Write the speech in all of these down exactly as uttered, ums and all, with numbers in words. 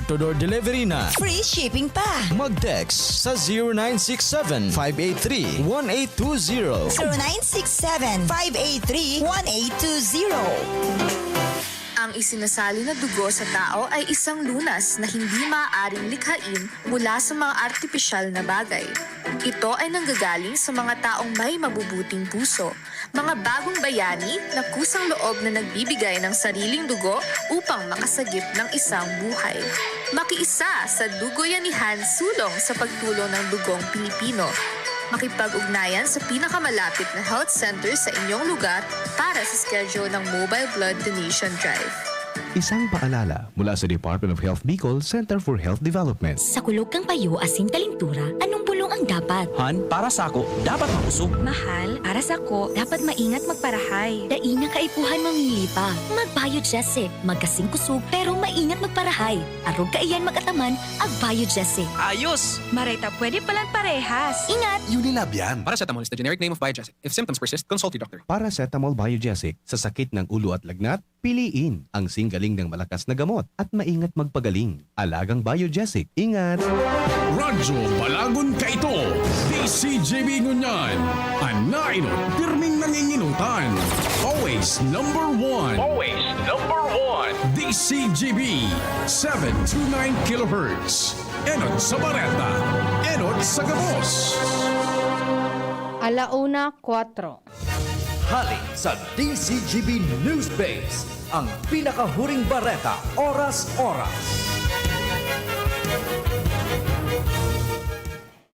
To-door delivery na. Free shipping pa. Mag-text sa zero nine six seven, five eight three, one eight two zero. Zero nine six seven, five eight three, one eight two zero. Ang isinasali na dugo sa tao ay isang lunas na hindi maaaring likhain mula sa mga artipisyal na bagay. Ito ay nanggagaling sa mga taong may mabubuting puso, mga bagong bayani na kusang loob na nagbibigay ng sariling dugo upang makasagip ng isang buhay. Makiisa sa Dugoyanihan Sulong sa pagtulong ng dugong Pilipino. Makipag-ugnayan sa pinakamalapit na health center sa inyong lugar para sa schedule ng Mobile Blood Donation Drive. Isang paalala mula sa Department of Health Bicol Center for Health Development. Sa kulog kan payo asin kalintura, anong bulong ang dapat? Han, para sako, dapat makusog. Mahal, para sako, dapat maingat magparahay. Dai na kaipuhan mamili pa. Mag-Biogesic, magkasing kusog, pero maingat magparahay. Arog kaiyan mag-ataman, ag-Biogesic. Ayos! Maray ta pwede palan parehas. Ingat! Unilab yan. Paracetamol is the generic name of Biogesic. If symptoms persist, consult your doctor. Paracetamol Biogesic, sa sakit ng ulo at lagnat, piliin ang singgaling ng malakas na gamot at maingat magpagaling. Alagang Biogesic, ingat! Radyo Balagon Kaito, D C G B Ngunyan, an nainot, pirming nanginginutan. Always number one. Always number one. D C G B, seven two nine kilohertz. Enot sa bareta, enot sa gabos. Ala una, kwatro. Hali sa D C G B Newsbase, ang pinakahuring bareta, oras-oras.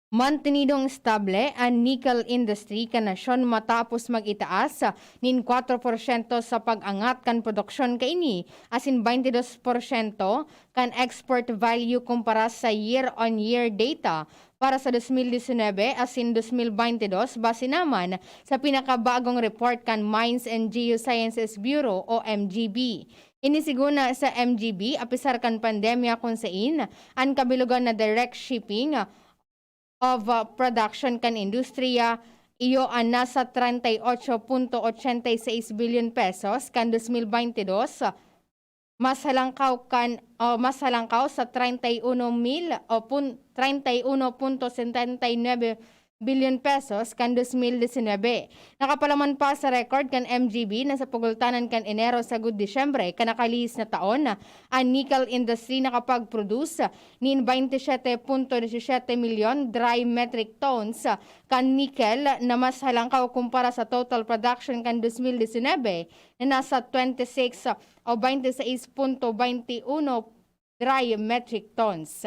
Mantenidong estable an nickel industry kan nasyon matapos mag-itaas nin kwatro porsyento sa pag-angat kan produksyon kaini asin baynte dos porsyento kan export value kumpara sa year-on-year data para sa dos mil disinebe asin dos mil baynte dos, base naman sa pinakabagong report kan Mines and Geosciences Bureau o M G B. Ini siguna sa M G B, apisar kan pandemya kun sain an kabilogan na direct shipping of, uh, production kan industriya, iyo an nasa treinta y ocho punto ochenta y seis bilyon pesos kan dos mil baynte dos, mas halangkaw kan, o mas halangkaw sa treinta y uno mil o pun-, treinta y uno punto setenta y nuebe bilyon pesos kan dos mil disinebe. Nakapalaman pa sa record kan M G B na sa pagultanan kan Enero sagud Disyembre kan nakalihis na taon, an nickel industry nakapag-produce nin baynte siete punto disisiete milyon dry metric tons kan nickel, na mas halangkaw kumpara sa total production kan dos mil disinebe na nasa twenty six o baynte sais punto baynte uno dry metric tons.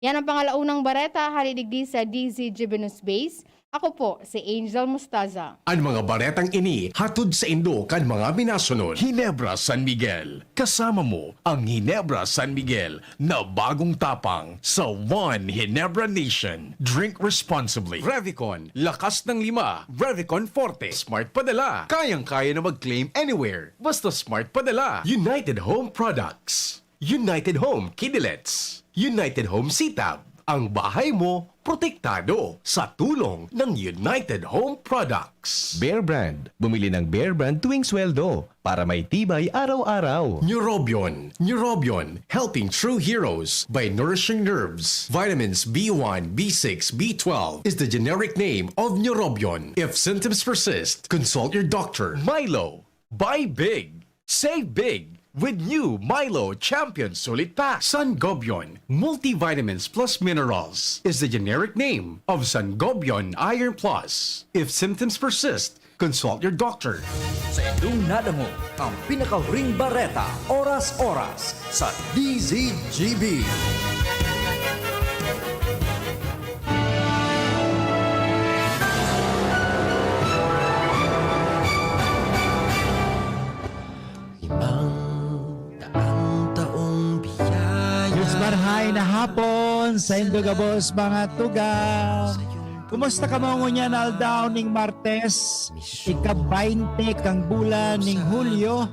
Yan ang pangalaunang bareta hali digdi sa D Z G B News Base. Ako po si Angel Mostaza. An mga baretang ini hatod saindo kan mga minasunod: Ginebra San Miguel. Kasama mo ang Ginebra San Miguel na bagong tapang sa One Ginebra Nation. Drink responsibly. Revicon, lakas ng lima. Revicon Forte, smart padala. Kayang-kaya na mag-claim anywhere, basta smart padala. United Home Products. United Home Kidilets. United Home Sitab. Ang bahay mo, protektado sa tulong ng United Home Products. Bear Brand. Bumili ng Bear Brand tuwing sweldo para may tibay araw-araw. Neurobion. Neurobion, helping true heroes by nourishing nerves. Vitamins B one, B six, B twelve is the generic name of Neurobion. If symptoms persist, consult your doctor. Milo. Buy big. Save big with new Milo Champion Sulit Pack. Sangobion Multivitamins Plus Minerals is the generic name of Sangobion Iron Plus. If symptoms persist, consult your doctor. Sa indong nadangog ang pinakahuring bareta, oras-oras, sa D Z G B. Ibang taang taong biyaya. Diyos marhay na hapon sa indo gabos, mga tugang. Kumusta kamo ngunyan aldaw ning Martes, ika-baynte kan bulan ning Hulyo?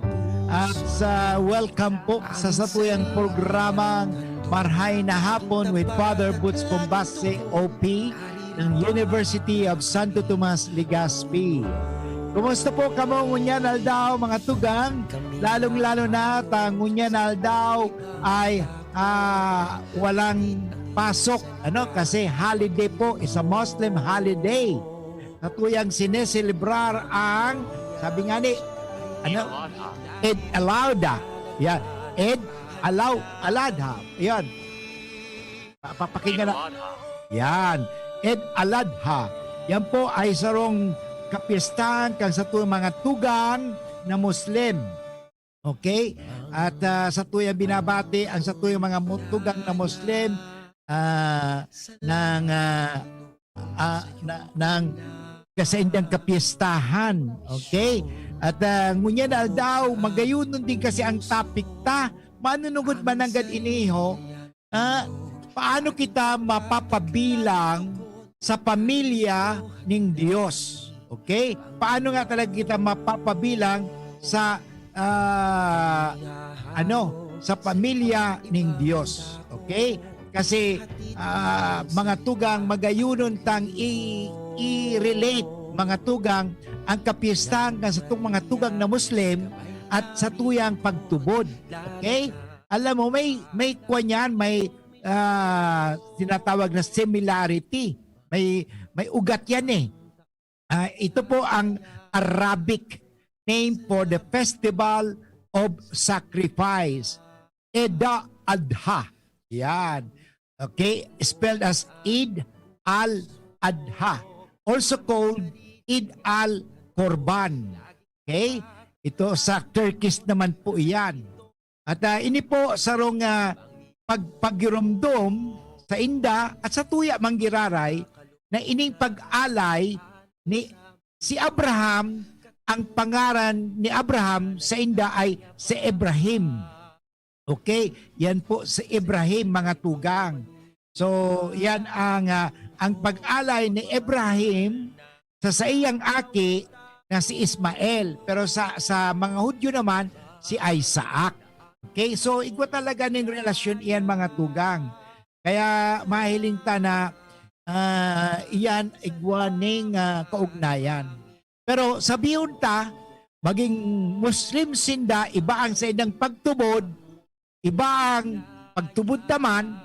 At sa welcome po sa satuyang programang Marhay na Hapon with Father Boots Bombase, O P, ng University of Santo Tomas, Legazpi. Kumusta po kamo ngunyan aldaw, mga tugang? Lalong-lalo na ta ngunyan aldaw ay ah, walang pasok, ano, kasi holiday po, is a Muslim holiday. Satuyang sineselebrar ang, sabi nga ni, ano? Eid al-Adha. Yan. Eid Alaw-, al-Adha. Yan. Pa-, papakinggan na. Yan. Eid al-Adha. Yan po ay sarong kapistahan kan satuyang mga tugang na Muslim. Okay? At, ah, satuyang binabati ang satuyang mga mu-, tugang na Muslim, ah, ng, ah, ah, na, ng kasaindang kapistahan. Okay? At, ah, ngunyan na aldaw, magayunon din kasi ang topic ta. Manunungod man nanggad iniho, ah, paano kita mapapabilang sa pamilya ning Dios? Okay? Paano nga talaga kita mapapabilang sa, ah, ano, sa pamilya ning Dios? Okay? Kasi, ah, mga tugang, magayunon tang i-, i-relate, mga tugang, ang kapistahan kan satong mga tugang na Muslim at satuyang pagtubod. Okay? Alam mo, may, may kwan yan, may, ah, tinatawag na similarity. May, may ugat yan eh. Ah, ito po ang Arabic name for the festival of sacrifice. Eid al-Adha. Yan. Okay? Spelled as Eid al-Adha. Also called Eid al-Korban. Okay? Ito sa Turkish naman po iyan. At, ah, ini po sarong, ah, pag-, paggiromdom sa inda at sa tuya manggiraray na ining pag-alay ni, si Abraham, ang pangaran ni Abraham sa inda ay si Ibrahim. Okay? Yan po si Ibrahim, mga tugang. So, yan ang, ah, ang pag-alay ni Ibrahim sa saiyang aki na si Ismael. Pero sa, sa mga Hudyo naman, si Isaac. Okay? So, igwa talaga nin relasyon iyan, mga tugang. Kaya mahiling ta na, ah, iyan igwa ning, ah, kaugnayan. Pero sabihon ta, maging Muslim sinda, iba ang saindang pagtubod, iba ang pagtubod ta man,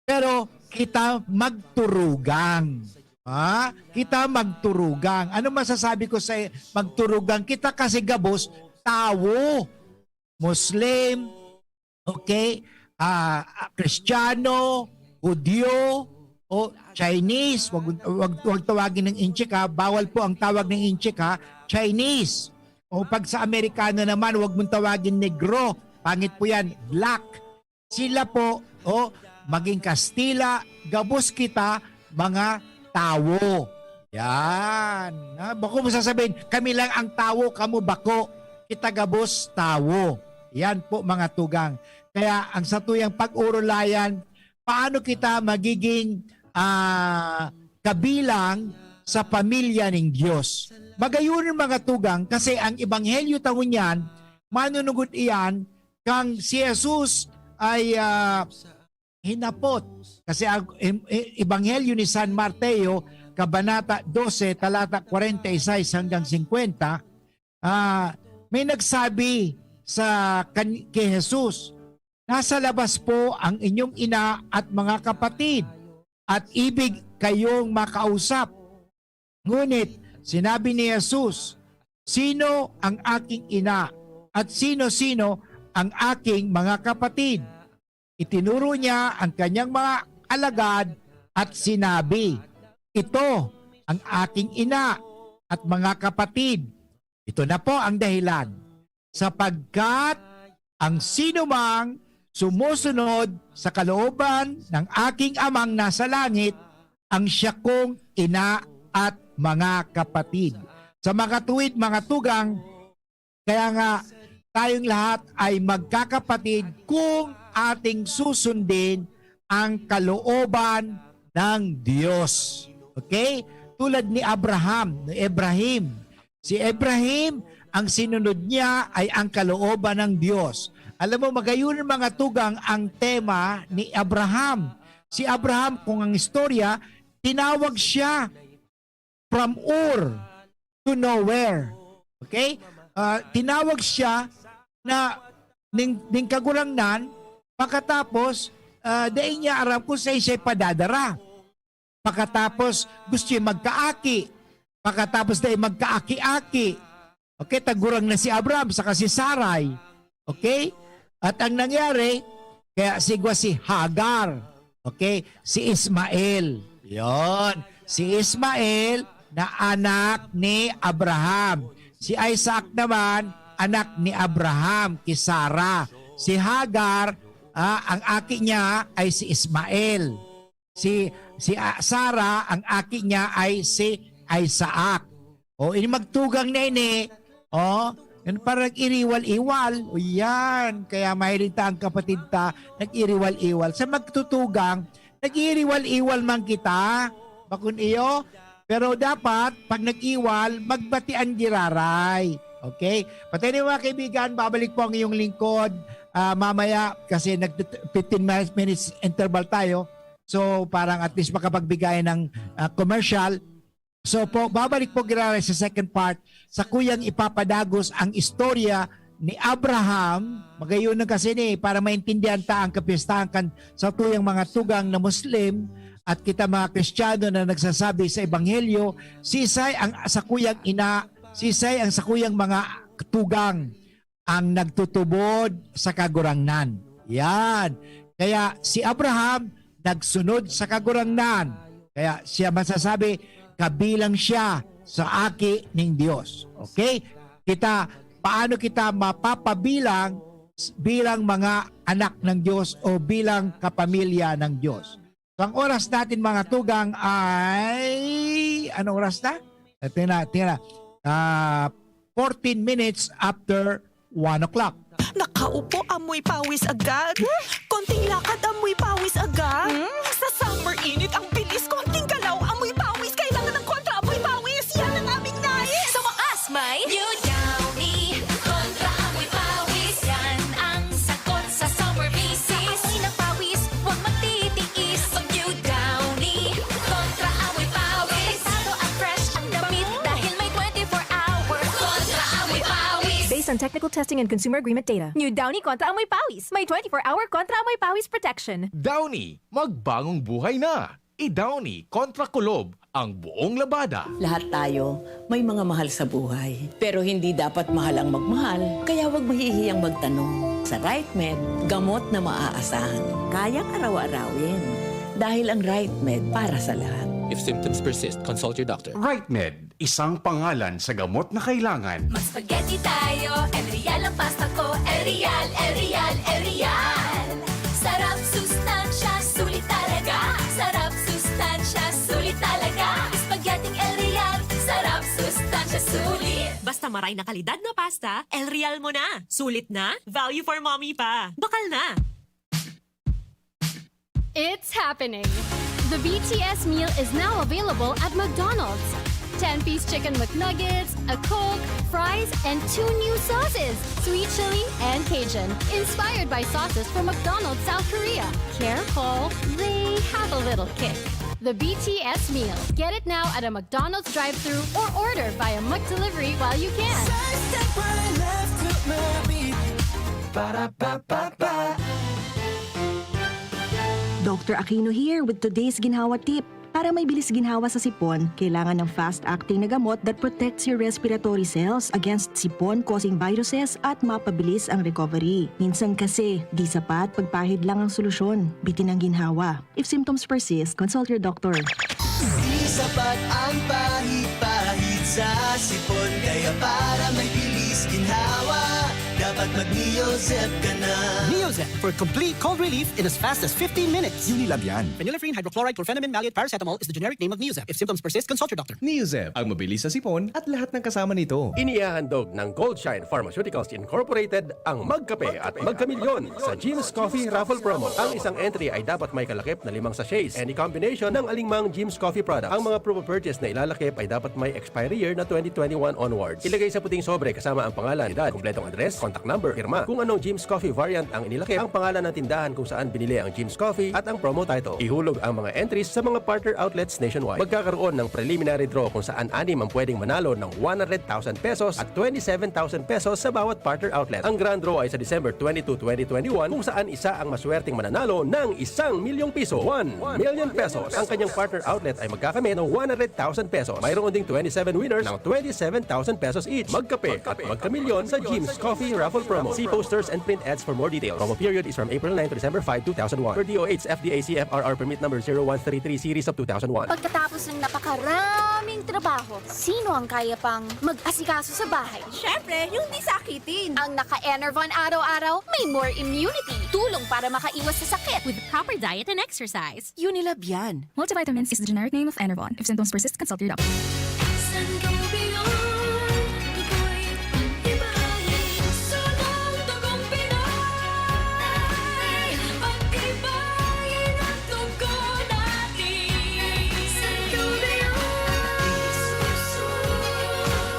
pero kita magturugang. Ha? Kita magturugang. Ano masasabi ko sa magturugang? Kita kasi gabos, tawo. Muslim, okay? Ah, ah, Kristiyano, Hudyo, o Chinese. Wag, wag, wag tawagin ng Inchik, ha? Bawal po ang tawag ng Inchik, ha? Chinese. O pag sa Amerikano naman, wag mong tawagin negro. Pangit po yan. Black. Sila po, o maging Kastila, gabos kita, mga tawo. Yan. Ha? Bako mo sasabihin, "Kami lang ang tawo, kamo bako." Kita gabos, tawo. Yan po, mga tugang. Kaya ang satuyang pag-urulayan, paano kita magiging, ah, kabilang sa pamilya ning Dios? Magayunon, mga tugang, kasi ang ebanghelyo ta ngunyan, manunugod iyan kan si Jesus ay, ah, hinapot. Kasi ang em-, e-, Ebanghelyo ni San Mateo, Kabanata dose, talata kwarenta y seis hanggang singkwenta, ah, may nagsabi sa kan-, kay Jesus, "Nasa labas po ang inyong ina at mga kapatid, at ibig kayong makausap." Ngunit sinabi ni Jesus, "Sino ang aking ina at sino-sino ang aking mga kapatid?" Itinuro niya ang kanyang mga alagad at sinabi, "Ito ang aking ina at mga kapatid." Ito na po ang dahilan. "Sapagkat ang sinumang sumusunod sa kalooban ng aking Amang nasa langit, ang siya kong ina at mga kapatid." Sa mga tuwid, mga tugang, kaya nga, tayong lahat ay magkakapatid kung ating susundin ang kalooban ng Dios. Okay? Tulad ni Abraham, ni Ibrahim. Si Ibrahim, ang sinunod niya ay ang kalooban ng Dios. Alam mo, magayunin, mga tugang, ang tema ni Abraham. Si Abraham, kung ang istorya, tinawag siya from Ur to nowhere. Okay? Ah, tinawag siya na ning, ning Kagurangnan, Pakatapos, ah, dai niya aram kung saan siya ipadadara. Pakatapos, gusto niya magkaaki. Pakatapos, dai magkaaki-aki. Okay, tagurang na si Abraham saka si Sarai. Okay? At ang nangyari, kaya sigwa si Hagar. Okay? Si Ismael. Yon. Si Ismael na anak ni Abraham. Si Isaac naman, anak ni Abraham, ki Sarah. Si Hagar, ah, ang aki niya ay si Ismael. Si, si, ah, Sarah, ang aki niya ay si Isaac. O, ini magtugang na ini, o, yan para nag-iriwal-iwal. O, yan. Kaya mahilig ta ang kapatid ta, nag-iriwal-iwal. Sa magtutugang, nag-iriwal-iwal man kita. Bakun iyo, pero dapat, pag nag-iwal, magbati ang giraray. Okay? Pati ni mga kaibigan, babalik po ang iyong lingkod, ah, mamaya kasi nag fifteen minutes interval tayo. So, parang at least makapagbigay ng, ah, commercial. So po, babalik po giraray sa second part, sa kuyang ipapadagos ang istorya ni Abraham. Magayon na kasi ni, para maintindihan ta ang kapistahan kan sa tuyang mga tugang na Muslim at kita mga Kristiyano na nagsasabi sa Ebanghelyo, sisay ang sakuyang ina, sisay ang sakuyang mga tugang ang nagtutubod sa Kagurangnan. Yan. Kaya si Abraham nagsunod sa Kagurangnan. Kaya siya masasabi, kabilang siya sa aki ning Dios. Okay? Kita, paano kita mapapabilang bilang mga anak ng Dios o bilang kapamilya ng Dios? So, ang oras natin, mga tugang, ay, ano oras na? Eh, tingnan, tingnan. Ah, fourteen minutes after one o'clock. Nakaupo, amoy pawis agad. Konting lakad, amoy pawis agad. Hmm? Sa summer init, ang bilis. Konting galaw, amoy pawis. Kailangan ng kontra amoy pawis. Yan ang aming nais. Sa wakas, may New Downy Kontra Amoy Pawis. Yan ang sagot sa summer visit. Amoy ng pawis, huwag magtitiis. Mag-New Downy Kontra Amoy Pawis. Protektado at fresh ang damit dahil may twenty-four hour Kontra Amoy Pawis. Based on technical testing and consumer agreement data, New Downy Kontra Amoy Pawis. May twenty-four hour Kontra Amoy Pawis protection. Downy, magbagong buhay na! I-Downy Kontra Kulob ang buong labada. Lahat tayo may mga mahal sa buhay. Pero hindi dapat mahal ang magmahal, kaya huwag mahihiyang magtanong. Sa RightMed, gamot na maaasahan, kayang araw-arawin. Dahil ang RightMed para sa lahat. If symptoms persist, consult your doctor. RightMed, isang pangalan sa gamot na kailangan. Mag-spaghetti tayo, El Real ang pasta ko, El Real, El Real, El Real. Sarap, sustansya, sulit talaga. Sarap, sustansya, sulit talaga. Spaghetti El Real, sarap, sustansya, sulit. Basta maray na kalidad na pasta, El Real mo na. Sulit na, value for mommy pa. Bakal na! It's happening! The B T S meal is now available at McDonald's. Ten-piece chicken McNuggets, a Coke, fries, and two new sauces, sweet chili and Cajun. Inspired by sauces from McDonald's South Korea. Careful, they have a little kick. The B T S meal. Get it now at a McDonald's drive-thru or order via McDelivery while you can. Sa step right left to my beat. Para pa pa pa. Doctor Aquino here with today's ginhawa tip. Para may bilis ginhawa sa sipon, kailangan ng fast-acting na gamot that protects your respiratory cells against sipon-causing viruses at mapabilis ang recovery. Minsan kasi, di sapat, pagpahid lang ang solusyon. Bitin ang ginhawa. If symptoms persist, consult your doctor. Di sapat ang pahid-pahid sa sipon, kaya para may bilis ginhawa, dapat mag-Neozep ka na. Neozep for complete cold relief in as fast as fifteen minutes. Unilab yan. Phenylephrine hydrochloride chlorphenamine maleate paracetamol is the generic name of Neozep. If symptoms persist, consult your doctor. Neozep, ang mabilis sa sipon at lahat ng kasama nito. Inihahandog ng Goldshine Pharmaceuticals Incorporated ang Magkape at Magkamilyon sa Jim's Coffee Raffle Promo. Ang isang entry ay dapat may kalakip na limang sachets. Any combination ng alingmang Jim's Coffee product. Ang mga proof of purchase na ilalakip ay dapat may expiry year na twenty twenty-one onwards. Ilagay sa puting sobre kasama ang pangalan, edad, kompletong address, contact number, pirma. Kung anong Jim's Coffee variant ang inilakip, ang pangalan ng tindahan kung saan binili ang Jim's Coffee at ang promo title. Ihulog ang mga entries sa mga partner outlets nationwide. Magkakaroon ng preliminary draw kung saan anim ang pwedeng manalo ng one hundred thousand pesos at twenty-seven thousand pesos sa bawat partner outlet. Ang grand draw ay sa December twenty-two, twenty twenty-one, kung saan isa ang maswerteng mananalo ng isang milyong piso, one million pesos. Ang kanyang partner outlet ay magkakamit ng one hundred thousand pesos. Mayroon ding twenty-seven winners ng twenty-seven thousand pesos each. Magkape at magkamilyon sa Jim's Coffee Raffle Promo. See posters and print ads for more details. Promo period is from April nine to December five, two thousand one. Per D O H F D A C F R R permit number zero one three three series of two thousand one. Pagkatapos ng napakaraming trabaho, sino ang kaya pang mag-asikaso sa bahay? Siyempre, yung di sakitin. Ang naka-Enervon araw-araw, may more immunity. Tulong para makaiwas sa sakit. With proper diet and exercise. Unilab yan. Multivitamins is the generic name of Enervon. If symptoms persist, consult your doctor. Sangobion, ako'y pag-ibahin. Sunong dugong Pinoy, pag-ibahin ang dugo natin. Sangobion,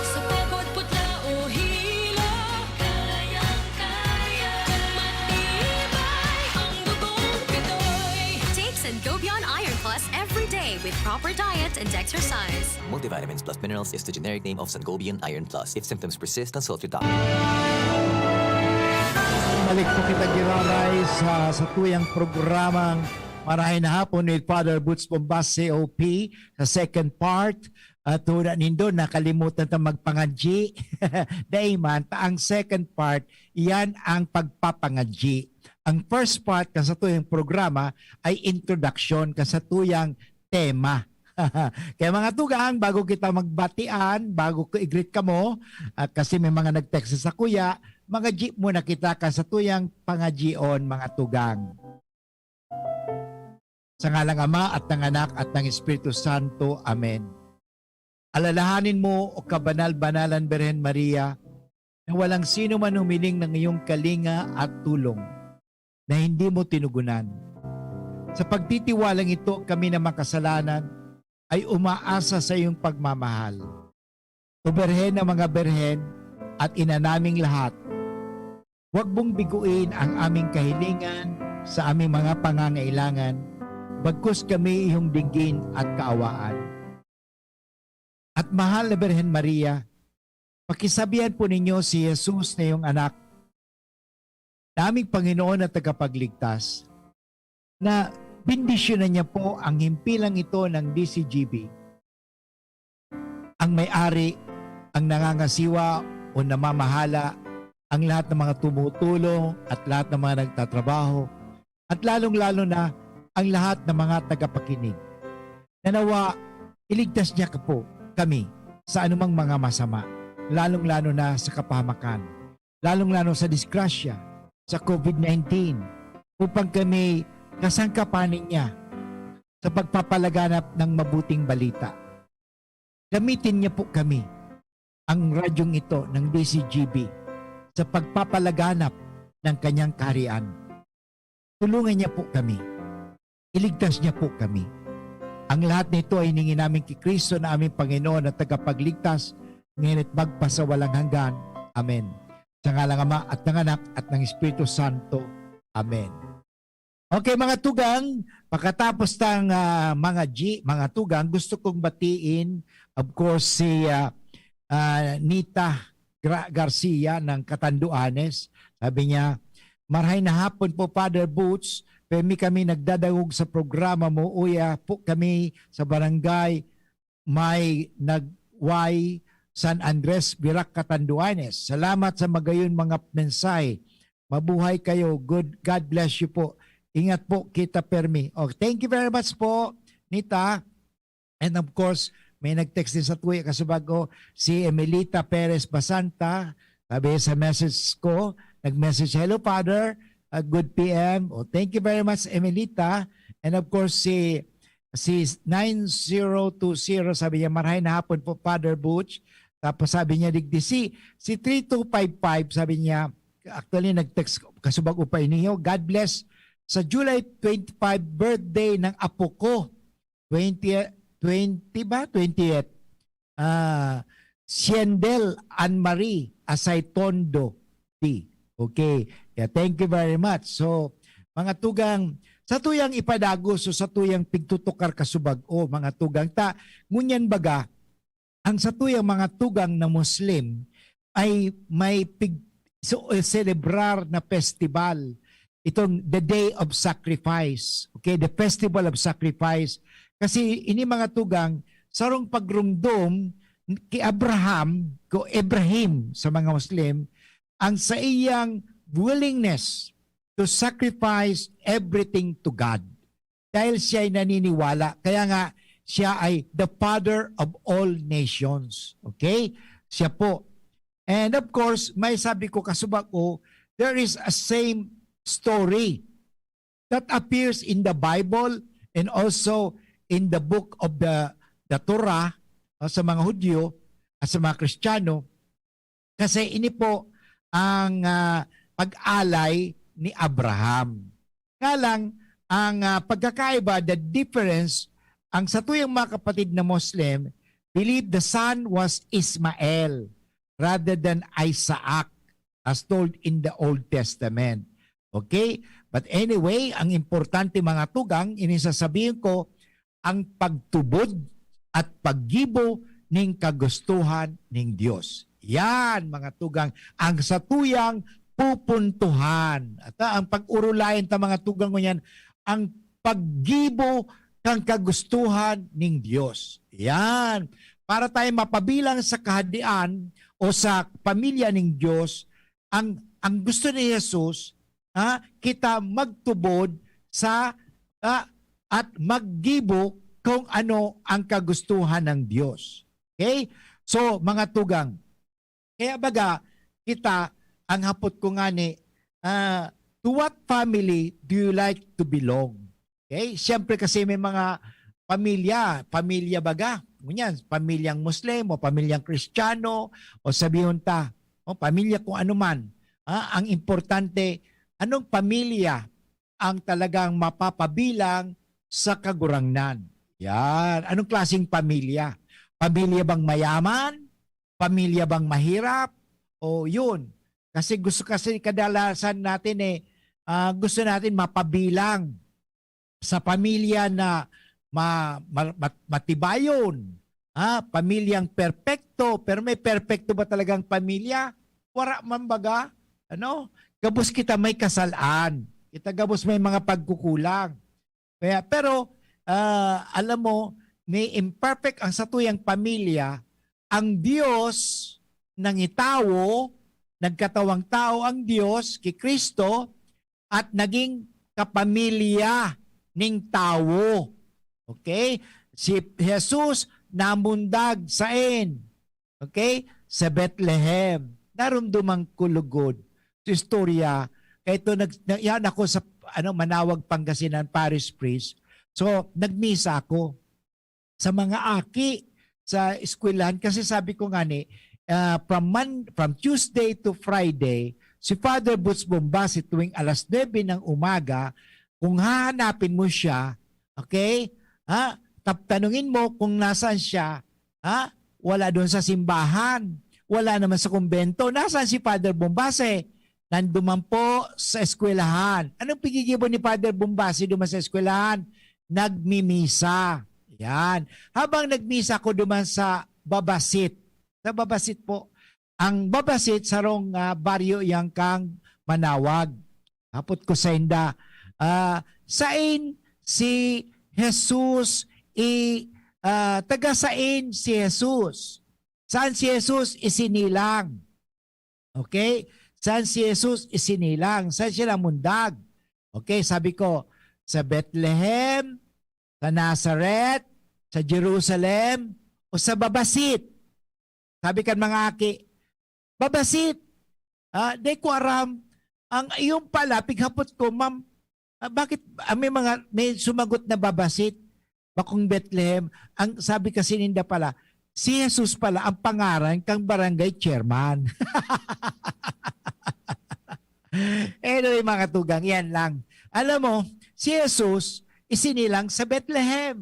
sa pagod, putla o hilo, kayang-kaya. Kung matibay ang dugong Pinoy. Take Sangobion Iron Plus every day with proper diet and exercise. Multivitamins plus minerals is the generic name of Sangobion Iron Plus. If symptoms persist, consult your doctor. Balik po kita, Giraray, sa satuyang programang Marahay na Hapon with Father Boots Bombas, C O P, sa second part. At huna nindo, nakalimutan ta magpangadyi. Dai man, ta ang second part, iyan ang pagpapangadyi. Ang first part kan satuyang programa ay introduction kan satuyang tema. Kaya mga tugang, bago kita magbatian, bago ko i-greet kamo, ah, kasi may mga nag-text sa kuya, mangadyi muna kita kan satuyang pangadyion, mga tugang. Sa ngalang Ama at ng Anak at ng Espiritu Santo. Amen. Alalahanin mo, O kabanal-banalan Birhen Maria, na walang sino man humiling ng iyong kalinga at tulong na hindi mo tinugunan. Sa pagtitiwalang ito, kami na makasalanan ay umaasa sa iyong pagmamahal. O Birhen ng mga birhen at ina naming lahat, huwag mong biguin ang aming kahilingan sa aming mga pangangailangan, bagkus kami iyong dinggin at kaawaan. At mahal na Birhen Maria, pakisabihan po ninyo si Jesus na iyong anak, na aming Panginoon at Tagapagligtas, na bendisyonan niya po ang himpilang ito ng D C G B. Ang may-ari, ang nangangasiwa o namamahala, ang lahat ng mga tumutulong at lahat ng mga nagtatrabaho, at lalong-lalo na ang lahat ng mga tagapakinig. Na nawa, iligtas niya ka po, kami, sa anumang mga masama, lalong-lalo na sa kapahamakan, lalong-lalo sa disgrasya, sa COVID nineteen, upang kami kasangkapan niya sa pagpapalaganap ng mabuting balita. Gamitin niya po kami, ang radyong ito ng D C G B, sa pagpapalaganap ng kanyang kaharian. Tulungan niya po kami. Iligtas niya po kami. Ang lahat nito ay hiningi namin kay Kristo na aming Panginoon at Tagapagligtas, ngayon at magpasawalang hanggan. Amen. Sa ngalang Ama at ng Anak at ng Espiritu Santo. Amen. Okay, mga tugang, pagkatapos ng ah, mga G, mga tugang, gusto kong batiin, of course, si ah, ah, Nita Gra- Garcia ng Catanduanes. Sabi niya, "Marhay na hapon po, Father Boots. Permi kami nagdadangog sa programa mo. Uya po kami sa barangay may nagway San Andres, Virac, Catanduanes. Salamat sa magayon mga mensahe. Mabuhay kayo. Good, God bless you po. Ingat po, kita permi." Oh, thank you very much po, Nita. And of course, may nag-text din sa tuya kasubag ko, si Emelita Perez Basanta. Sabi sa message ko, nag-message, "Hello, Father. Uh, good P M." Oh, thank you very much, Emelita. And of course, si si nine zero two zero, sabi niya, "Marhay na hapon po, Father Butch." Tapos sabi niya, digdi, si, si three two five five, sabi niya, actually, nag-text kasubag upay niyo, "God bless sa July twenty-five birthday ng apo ko." twenty, twenty ba? Twentieth. Ah, Siendel Anne Marie Asaytondo D. Okay. Yeah, thank you very much. So, mga tugang, satuyang ipadagos o satuyang pigtutukar kasubag-o, mga tugang, ta, ngunyan baga, ang satuyang mga tugang na Muslim ay may pig-, so, eh, selebrar na festival, itong the Day of Sacrifice, okay, the Festival of Sacrifice. Kasi ini, mga tugang, sarong pagrumdom ki Abraham, ko Ibrahim sa mga Muslim, ang saiyang willingness to sacrifice everything to God. Dahil siya ay naniniwala, kaya nga siya ay the father of all nations. Okay? Siya po. And of course, may sabi ko, kasubag-o, there is a same story that appears in the Bible and also in the book of the, the Torah, ah, sa mga Hudyo at sa mga Kristiyano. Kasi ini po ang, ah, pag-alay ni Abraham. Nga lang, ang, ah, pagkakaiba, the difference, ang satuyang mga kapatid na Muslim believe the son was Ismael rather than Isaac, as told in the Old Testament. Okay? But anyway, ang importante, mga tugang, ini sasabihin ko, ang pagtubod at paggibo ning kagustuhan ning Dios. Yan, mga tugang, ang satuyang pupuntuhan. At, ah, ang pag-urulayan ta, mga tugang, ngunyan, ang paggibo kan kagustuhan ning Dios. Yan. Para tayo mapabilang sa Kahadean o sa pamilya ning Dios, ang, ang gusto ni Jesus, ha, kita magtubod sa, ah, at maggibo kung ano ang kagustuhan ng Dios. Okay? So, mga tugang, kaya baga, kita, ang hapot ko ngani, ah, to what family do you like to belong? Okay? Siyempre kasi may mga pamilya, pamilya baga. Ngunyan, pamilyang Muslim o pamilyang Kristiyano o sabihon ta, o pamilya kung ano man. Ah, ang importante, anong pamilya ang talagang mapapabilang sa Kagurangnan? Yan. Anong klaseng pamilya? Pamilya bang mayaman? Pamilya bang mahirap? O yun. Kasi gusto kasi kadalasan natin eh, ah, gusto natin mapabilang sa pamilya na ma-, ma-, mat-, matibayon, ha? Pamilyang perpekto, pero may perpekto ba talagang pamilya? Wara man baga, ano? Gabos kita may kasalaan. Kita gabos may mga pagkukulang. Kaya, pero, ah, alam mo, may imperfect ang satuyang pamilya, ang Dios nangitawo, nagkatawang tawo ang Dios ki Cristo, at naging kapamilya ning tawo. Okay? Si Jesus namundag sain? Okay? Sa Bethlehem. Narumduman ko lugod sa istorya. Kaya ito, nag, na, yan ako sa ano, Manawag, Pangasinan, parish priest. So, nagmisa ako sa mga aki sa eskwelahan. Kasi sabi ko nga ni, ah, from Mon-, from Tuesday to Friday, si Father Boots Bombasi tuwing alas nuebe ng umaga, kung hahanapin mo siya, okay? Ha? Tap-, tanungin mo kung nasaan siya, ha? Wala doon sa simbahan. Wala naman sa kumbento. Nasaan si Father Bombasi? Nanduman po sa eskwelahan. Anong piggigibo ni Father Bombasi duman sa eskwelahan? Nagmimisa. Yan. Habang nagmisa ko duman sa Babasit. Sa Babasit po. Ang Babasit, sarong, ah, baryo yang kang Manawag. Hapot ko sainda, ah, sain si Jesus i-, ah, taga sain si Jesus? Saan si Jesus isinilang? Okay? Saan si Jesus isinilang? Saan siya namundag? Okay, sabi ko, sa Bethlehem, sa Nazareth, sa Jerusalem, o sa Babasit? Sabi kan mga aki, "Babasit." Ah, di ko aram. Ang iyon pala, pighapot ko, "Ma'am, ah, bakit, ah, may mga, may sumagot na Babasit, bakong Bethlehem?" Ang sabi kasi ninda pala, si Jesus pala ang pangaran kang barangay chairman. Anyway, mga tugang, yan lang. Alam mo, si Jesus, isinilang sa Bethlehem.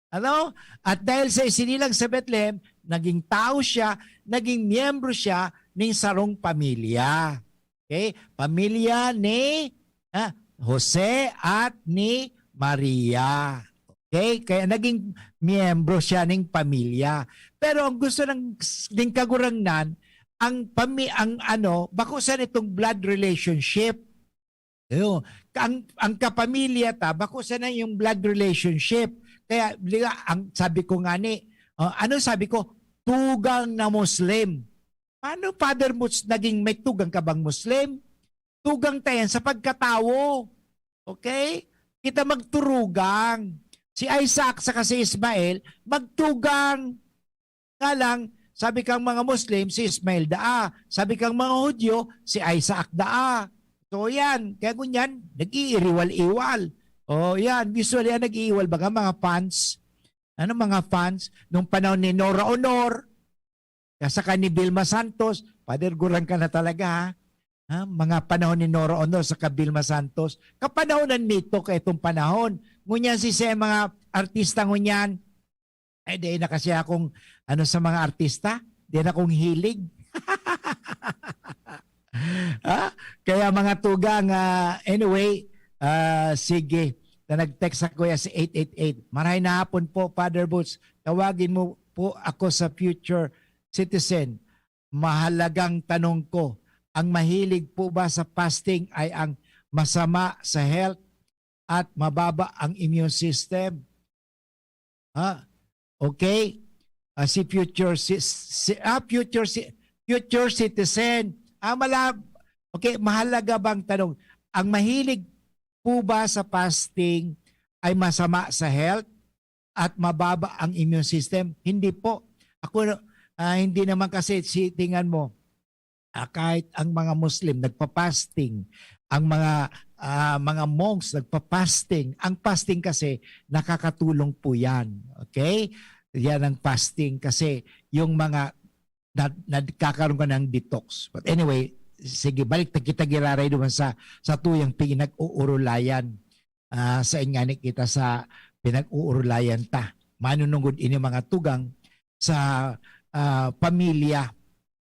Ano? At dahil sa isinilang sa Bethlehem, naging tao siya, naging miyembro siya ning sarong pamilya. Okay? Pamilya ni, ah, Jose at ni Maria. Okay? Kaya naging miyembro siya ning pamilya. Pero ang gusto ng, ning Kagurangnan, ang pami-, ang ano, bako sana itong blood relationship. Ayun. Ang, ang kapamilya ta, bako sana yung blood relationship. Kaya, di ba, ang sabi ko nga ni, oh, ano sabi ko? Tugang na Muslim. Paano, Father Muts, naging may tugang ka bang Muslim? Tugang ta yan sa pagkatawo. Okay? Kita magturugang. Si Isaac saka si Ismael, magtugang. Nga lang, sabi kang mga Muslim, si Ismael daa. Sabi kang mga Hudyo, si Isaac daa. So yan, kaya ngunyan, nag-iiriwal-iwal. O yan, usually ang nag-iiwal baga mga fans. Ano, mga fans? Nung panahon ni Nora Honor, saka ni Vilma Santos, Father, gurang ka na talaga, ha? Ha? Mga panahon ni Nora Honor saka Vilma Santos. Kapanahonan nito ka itong panahon. Ngunyan si, sa mga artista ngunyan, eh, di na kasi akong, ano, sa mga artista, di na akong hilig. Ha? Kaya mga tugang, ah, anyway, ah, sige, na nag-text sa kuya si eight eight eight. Maray na hapon po, Father Boots. Tawagin mo po ako sa Future Citizen. Mahalagang tanong ko, ang mahilig po ba sa fasting ay ang masama sa health at mababa ang immune system? Ha? Okay? Ah, si future si, si ah, future si, future citizen. Ah, mala-, okay, mahalaga bang tanong, ang mahilig po ba sa fasting ay masama sa health at mababa ang immune system? Hindi po. Ako, ah, hindi naman kasi, si, tingnan mo, ah, kahit ang mga Muslim nagpa-fasting, ang mga, ah, mga monks nagpa-fasting. Ang fasting kasi nakakatulong po yan. Okay? Yan ang fasting kasi yung mga na, nagkakaroon ka ng detox. But anyway, sige, balik ta kita giraray duman sa, sa tuyang pinag-uurulayan. Ah, sa ingani kita sa pinag-uurulayan ta. Manunungod ini mga tugang sa, ah, pamilya.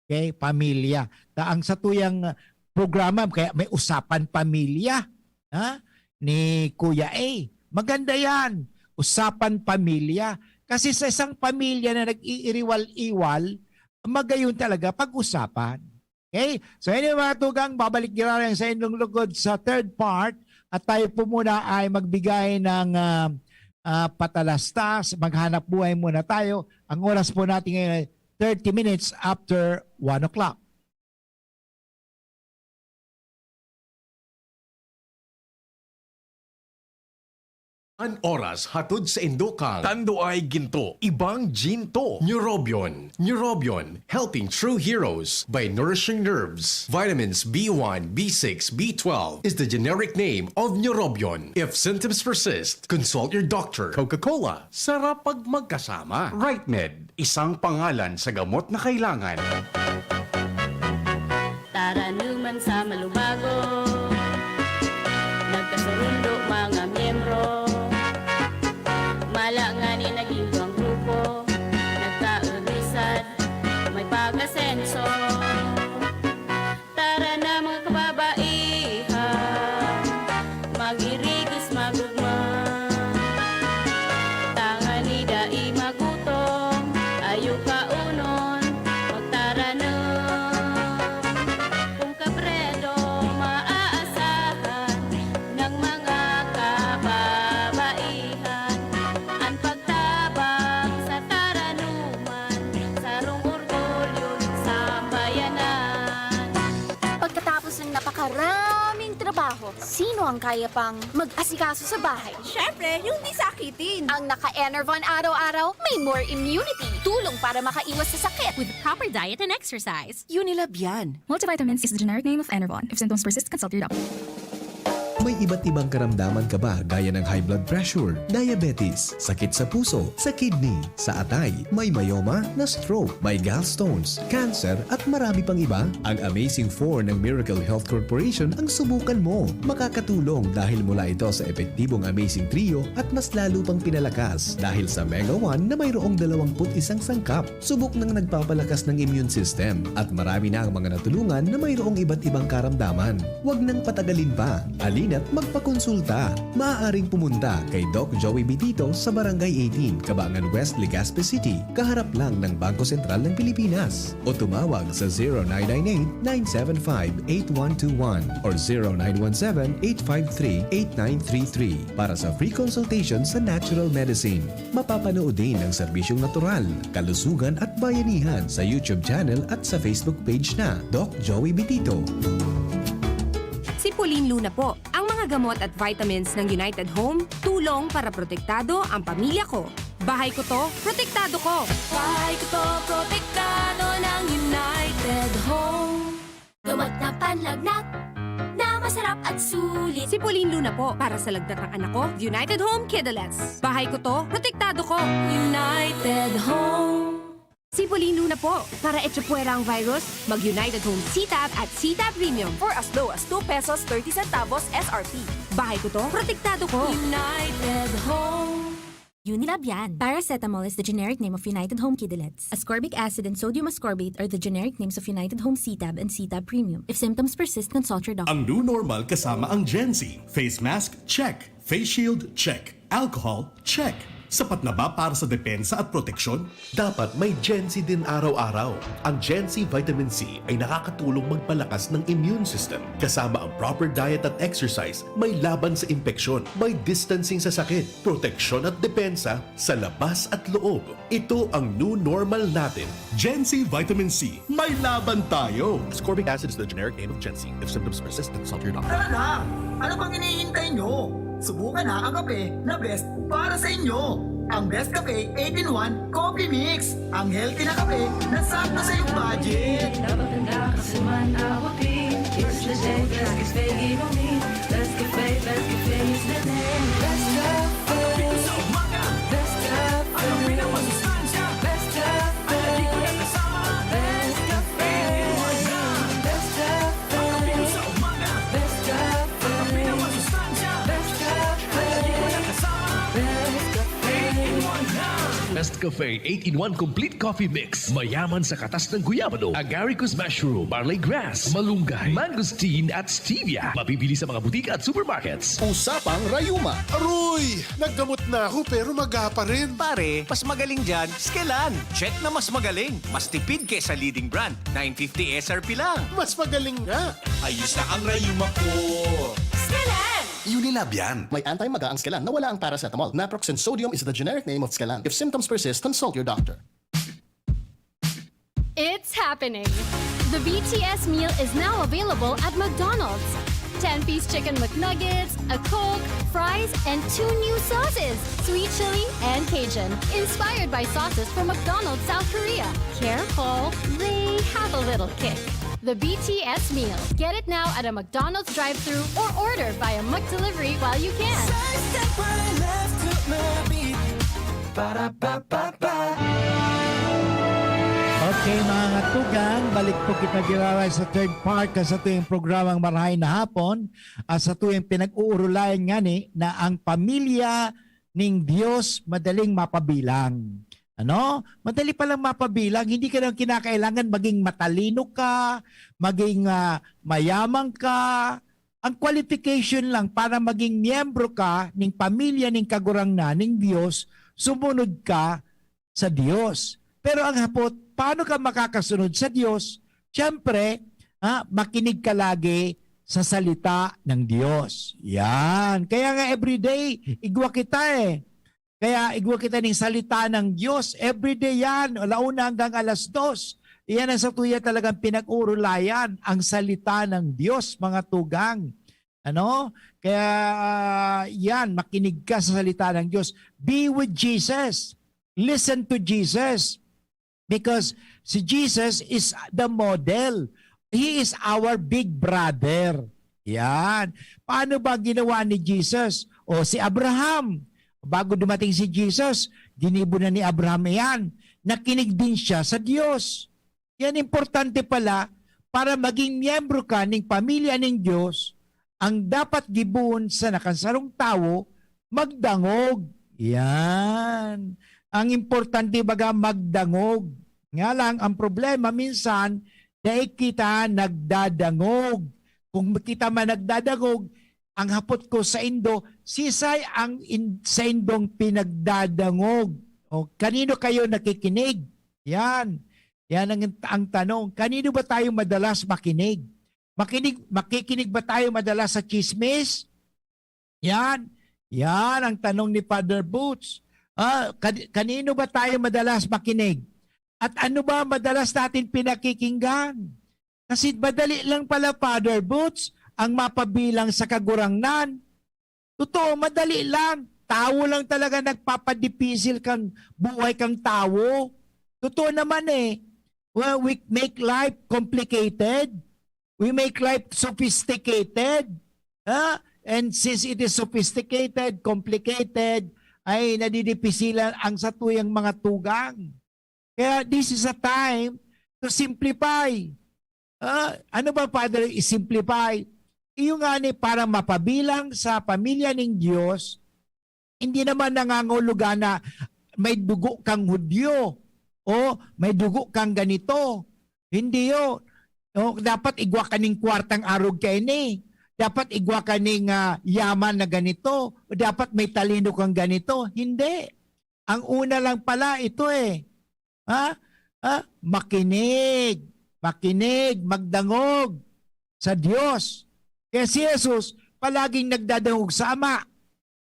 Okay? Pamilya. Ta ang sa tuyang programa, kaya may usapan pamilya, ha? Ni Kuya A. Maganda yan. Usapan pamilya. Kasi sa isang pamilya na nag-iiriwal-iwal, magayon talaga pag-usapan. Okay? So anyway, mga tugang, babalik giraray sa inyong lugod sa third part at tayo po muna ay magbigay ng, ah, ah, patalastas. Maghanap buhay muna tayo. Ang oras po natin ngayon ay thirty minutes after one o'clock. An oras hatod sa indo kan Tanduay Ginto, Ibang Ginto, Neurobion, Neurobion, helping true heroes by nourishing nerves. Vitamins B one, B six, B twelve is the generic name of Neurobion. If symptoms persist, consult your doctor. Coca-Cola, sarap pag magkasama. Right Med, isang pangalan sa gamot na kailangan. Taranuman sa Malubago, nagkasurundo mga miyembro. Mala ngani naging duwang grupo, nagkaudisad, may pag-asenso. Tara na, mga kababaihan, mag-irigis, magugma. Tangani dai magutom, ayo kaunon, magtaranom. Kung kabredo maaasahan ng mga kababaihan, an pagtabang sa taranuman, sarong orgulyo nin sambayanan. Pagkatapos ng napakaraming trabaho, sino ang kaya pang mag-asikaso sa bahay? Siyempre, yung di sakitin. Ang naka-Enervon araw-araw, may more immunity. Tulong para makaiwas sa sakit. With proper diet and exercise. Unilab yan. Multivitamins is the generic name of Enervon. If symptoms persist, consult your doctor. May iba't ibang karamdaman ka ba, gaya ng high blood pressure, diabetes, sakit sa puso, sa kidney, sa atay, may myoma, na-stroke, may gallstones, cancer, at marami pang iba? Ang Amazing four ng Miracle Health Corporation ang subukan mo. Makakatulong dahil mula ito sa epektibong Amazing Trio at mas lalo pang pinalakas dahil sa Mega one na mayroong dalawang put isang sangkap. Subok nang nagpapalakas ng immune system at marami na ang mga natulungan na mayroong iba't ibang karamdaman. Huwag nang patagalin pa. Halina't magpakonsulta. Maaaring pumunta kay Doc Joey Bitito sa Barangay eighteen, Cabangan West, Legazpi City, kaharap lang ng Bangko Sentral ng Pilipinas. O tumawag sa zero nine nine eight, nine seven five, eight one two one or zero nine one seven, eight five three, eight nine three three para sa free consultation sa natural medicine. Mapapanood din ang serbisyong natural, kalusugan at bayanihan sa YouTube channel at sa Facebook page na Doc Joey Bitito. Si Pauline Luna po. Ang mga gamot at vitamins ng United Home, tulong para protektado ang pamilya ko. Bahay ko to, protektado ko. Bahay ko to, protektado ng United Home. Gamot na panlagnat na masarap at sulit. Si Pauline Luna po, para sa lagnat ng anak ko, United Home Kidulets. Bahay ko to, protektado ko. United Home. Si Pauline Luna po, para echapuwera ang virus, mag-United Home C-Tab at C-Tab Premium. For as low as two pesos thirty centavos S R P. Bahay ko to, protektado ko. United Home. Unilab yan. Paracetamol is the generic name of United Home Kidulets. Ascorbic acid and sodium ascorbate are the generic names of United Home C-Tab and C-Tab Premium. If symptoms persist, consult your doctor. Ang new normal kasama ang Gen Z. Face mask, check. Face shield, check. Alcohol, check. Sapat na ba para sa depensa at proteksyon? Dapat may Gen Z din araw-araw. Ang Gen Z Vitamin C ay nakakatulong magpalakas ng immune system. Kasama ang proper diet at exercise, may laban sa impeksyon, may distancing sa sakit, proteksyon at depensa sa labas at loob. Ito ang new normal natin. Gen Z Vitamin C, may laban tayo! Ascorbic acid is the generic name of Gen Z. If symptoms persist, consult your doctor. Tara na! Ano pang hinihintay nyo? Subukan na ang kape na best para sa inyo. Ang Best Cafe eight-in-one Coffee Mix. Ang healthy na kape na sakto sa iyong budget. Dapat na kasi man abutin. It's the day, Best Cafe inumin. Best Cafe, Best Cafe is the name. Best Cafe. Best Cafe. Best Cafe. Best Cafe. Best Cafe. Best Cafe. Best Cafe. Best Cafe. Best Cafe eight-in-one Complete Coffee Mix. Mayaman sa katas ng guyabano, agaricus mushroom, barley grass, malunggay, mangosteen at stevia. Mabibili sa mga butika at supermarkets. Usapang Rayuma. Aroy! Naggamot na ako pero maga pa rin. Pare, mas magaling dyan, Skelan. Check na mas magaling. Mas tipid kesa leading brand. nine fifty S R P lang. Mas magaling nga. Ayos na ang rayuma ko. Skelan! Unilab yan. May anti-maga ang Skelan na wala ang paracetamol. Naproxen sodium is the generic name of Skelan. If symptoms persist, consult your doctor. It's happening! The B T S meal is now available at McDonald's. ten-piece chicken McNuggets, a Coke, fries, and two new sauces, sweet chili and Cajun, inspired by sauces from McDonald's South Korea. Careful, they have a little kick. The B T S meal. Get it now at a McDonald's drive-thru or order via McDelivery while you can. Okay, mga tugang, balik po kita giraray sa third part kan satuyang programang Marahay na Hapon, at satuyang pinag-uurulayan ngani na ang pamilya ning Dios madaling mapabilang. Ano? Madali palang mapabilang, hindi ka na kinakailangan maging matalino ka, maging, ah, mayaman ka. Ang qualification lang para maging miyembro ka ning pamilya ning Kagurangnan, ning Dios, sumunod ka sa Dios. Pero ang hapot, paano ka makakasunod sa Dios? Siyempre, ah, makinig ka lagi sa salita ng Dios. Yan. Kaya nga everyday, igwa kita eh. Kaya igwa kita ning salita ng Dios. Everyday yan, ala una hanggang alas dos. Iyan ang satuya talagang pinag-urulayan, ang salita ng Dios, mga tugang. Ano? Kaya, ah, yan, makinig ka sa salita ng Dios. Be with Jesus. Listen to Jesus. Because si Jesus is the model. He is our big brother. Yan. Paano ba ginawa ni Jesus? O si Abraham, bago dumating si Jesus, ginibo na ni Abraham yan. Nakinig din siya sa Diyos. Yan importante pala para maging miyembro ka ning pamilya ning Diyos, ang dapat gibohon sana kan sarong tawo, magdangog. Yan. Ang importante baga magdangog. Nga lang, ang problema minsan, dai kita nagdadangog. Kung kita man nagdadangog, ang hapot ko sa indo, sisay ang in, sa indong pinagdadangog? O, kanino kayo nakikinig? Yan. Yan ang, ang tanong. Kanino ba tayo madalas makinig? Makinig, makikinig ba tayo madalas sa chismis? Yan. Yan ang tanong ni Father Boots. Ah, kan- kanino ba tayo madalas makinig? At ano ba madalas natin pinakikinggan? Kasi madali lang pala, Father Boots, ang mapabilang sa Kagurangnan. Totoo, madali lang. Tawo lang talaga nagpapadipisil kan buhay kang tawo. Totoo naman eh. Well, we make life complicated. We make life sophisticated. Ha? And since it is sophisticated, complicated, ay nadidipisilan ang satuyang mga tugang. Kaya this is a time to simplify. Ah, ano ba, Father, i-simplify? Iyo nga ni para mapabilang sa pamilya ning Dios, hindi naman nangangahulugan na may dugo kang Hudyo o may dugo kang ganito. Hindi yo. O, dapat igwa ka ning kwartang arog kaini. Dapat igwa ka ning, ah, yaman na ganito. O dapat may talino kang ganito. Hindi. Ang una lang pala ito eh. Ha? Ha? Makinig. Makinig, magdangog sa Diyos. Kaya si Jesus, palaging nagdadangog sa Ama.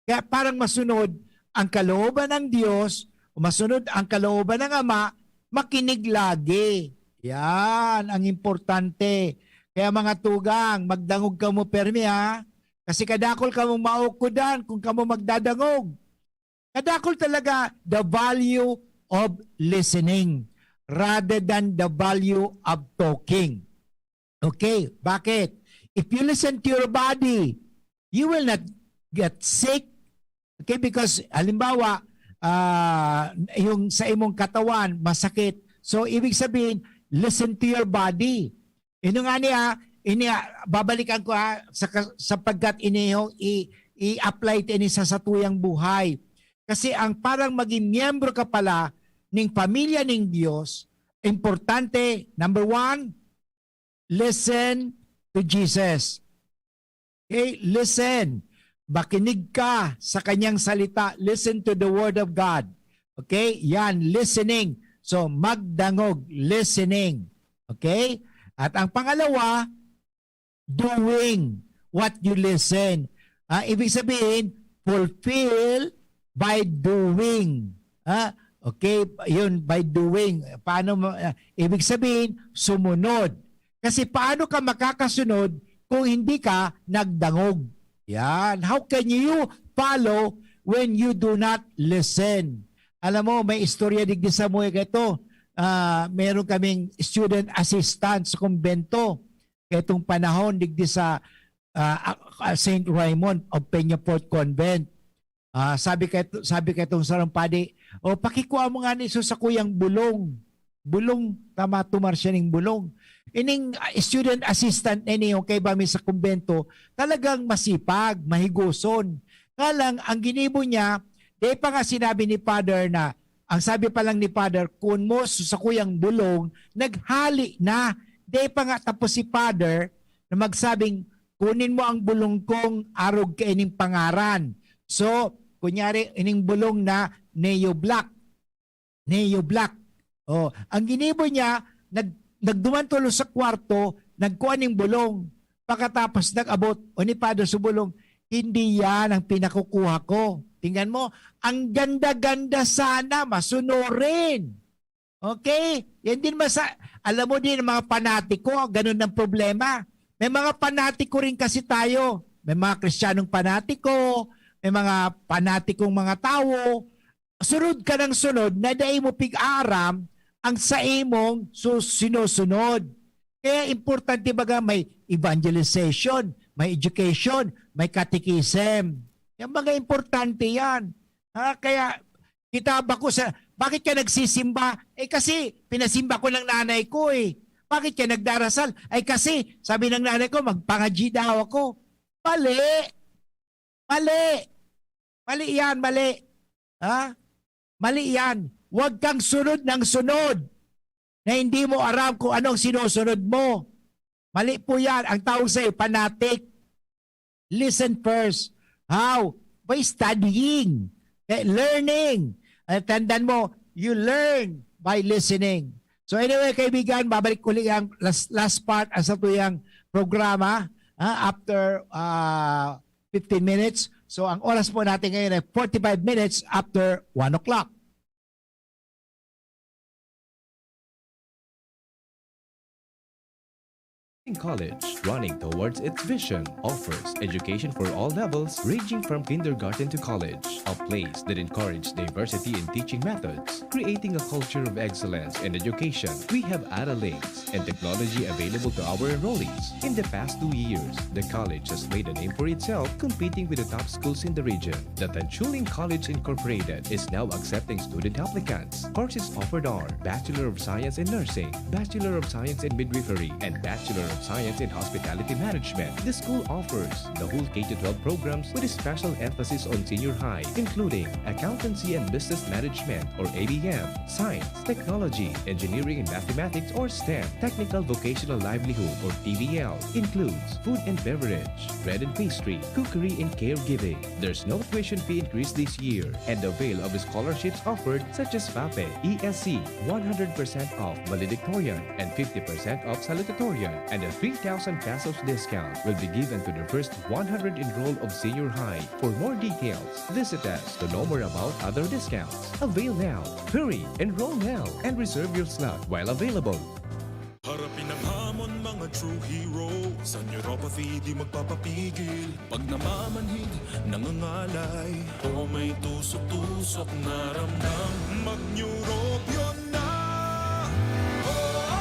Kaya parang masunod ang kalooban ng Diyos, o masunod ang kalooban ng Ama, makinig lagi. Yan ang importante. Kaya mga tugang, magdangog kamo permi ha. Kasi kadakol kamong maukudan kung kamo magdadangog. Kadakol talaga the value of listening rather than the value of talking. Okay, bakit? If you listen to your body, you will not get sick. Okay, because halimbawa, ah, yung sa imong katawan masakit. So, ibig sabihin, listen to your body. Ino nga niya, ini, ah, babalikan ko ha, sa ka-, sapagkat ini yung i-, i-apply ta ini sa satuyang buhay. Kasi ang parang maging miyembro ka pala ning pamilya ning Dios, importante, number one, listen to Jesus. Okay? Listen. Makinig ka sa kanyang salita. Listen to the word of God. Okay? Yan, listening. So, magdangog, listening. Okay? At ang pangalawa, doing what you listen. Ah, ibig sabihin, fulfill by doing. Ah, okay, yun, by doing. Paano mo, ah, ibig sabihin, sumunod. Kasi paano ka makakasunod kung hindi ka nagdangog? Yan. How can you follow when you do not listen? Alam mo, may istorya digdi sa Mueca ito. Ah, meron kaming student assistant sa kumbento. Ketong panahon, digdi sa, ah, ah, Saint Raymond of Peñafort Convent. Ah, sabi kay, sabi kay tong sarong padi, "O, pakikua mo nga ni sa sakuyang bulong." Bulong, tama, tumar siya ning bulong. Ining, ah, student assistant na ini, yung kaiba mi sa kumbento, talagang masipag, mahigoson. Nga lang, ang ginibo niya, di pa nga sinabi ni Father na, ang sabi pa lang ni Father, "Kun mo sa sakuyang bulong, naghali na." Di pa nga tapos si Father na magsabing, "Kunin mo ang bulong kong arog kaining pangaran." So, kunyari, ining bulong na Neo Black. Neo Black. Oh, ang ginibo niya, nag-, nagduman tulo sa kwarto, nagkuha ning bulong. Pagkatapos nag-abot, o ni Father sa bulong, "Hindi yan ang pinakukuha ko." Tingnan mo, ang ganda-ganda sana, masunurin. Okay? Yan din masa-, alam mo din, ang mga panatiko, ganun ang problema. May mga panatiko rin kasi tayo. May mga Kristiyanong panatiko, may mga panatikong mga tawo. Sunod ka ng sunod na dai mo pig-aaram ang sa imong su-, sinusunod. Kaya importante baga may evangelization, may education, may catechism. Yung mga importante yan. Ha? Kaya kita bako sa, bakit ka nagsisimba? Eh kasi pinasimba ko ng nanay ko eh. Bakit ka nagdarasal? Ay kasi, sabi ng nanay ko, magpangadyi daw ako. Mali! Mali! Mali yan, mali! Ha? Mali yan. Huwag kang sunod ng sunod na hindi mo aram kung anong sinusunod mo. Mali po yan. Ang tawag sa'yo, fanatic. Listen first. How? By studying. Eh, learning. Eh, tandaan mo, you learn by listening. So anyway, kaibigan, babalik ko ulit ang last, last part sa tuyang programa, ah, after ah, fifteen minutes. So ang oras po natin ngayon ay forty-five minutes after one o'clock. College, running towards its vision, offers education for all levels, ranging from kindergarten to college, a place that encourages diversity in teaching methods, creating a culture of excellence in education. We have added links and technology available to our enrollees. In the past two years, the college has made a name for itself, competing with the top schools in the region. The Tanchuling College Incorporated is now accepting student applicants. Courses offered are Bachelor of Science in Nursing, Bachelor of Science in Midwifery, and Bachelor of Science in Hospitality Management. The school offers the whole K to twelve programs with a special emphasis on senior high, including Accountancy and Business Management or A B M, Science, Technology, Engineering and Mathematics or STEM, Technical Vocational Livelihood or T V L, includes food and beverage, bread and pastry, cookery and caregiving. There's no tuition fee increase this year, and avail of scholarships offered such as FAPE, E S C, one hundred percent off valedictorian and fifty percent off salutatorian, and a three thousand pesos discount will be given to the first one hundred enrolled of senior high. For more details, visit us to know more about other discounts. Avail now! Hurry! Enroll now and reserve your slot while available. Harapin ang hamon, mga true hero. Sa neuropathy, di magpapapigil. Pag namamanhid, nangangalay, o may tusok-tusok na ramdam, mag-Neurobion na! Oh,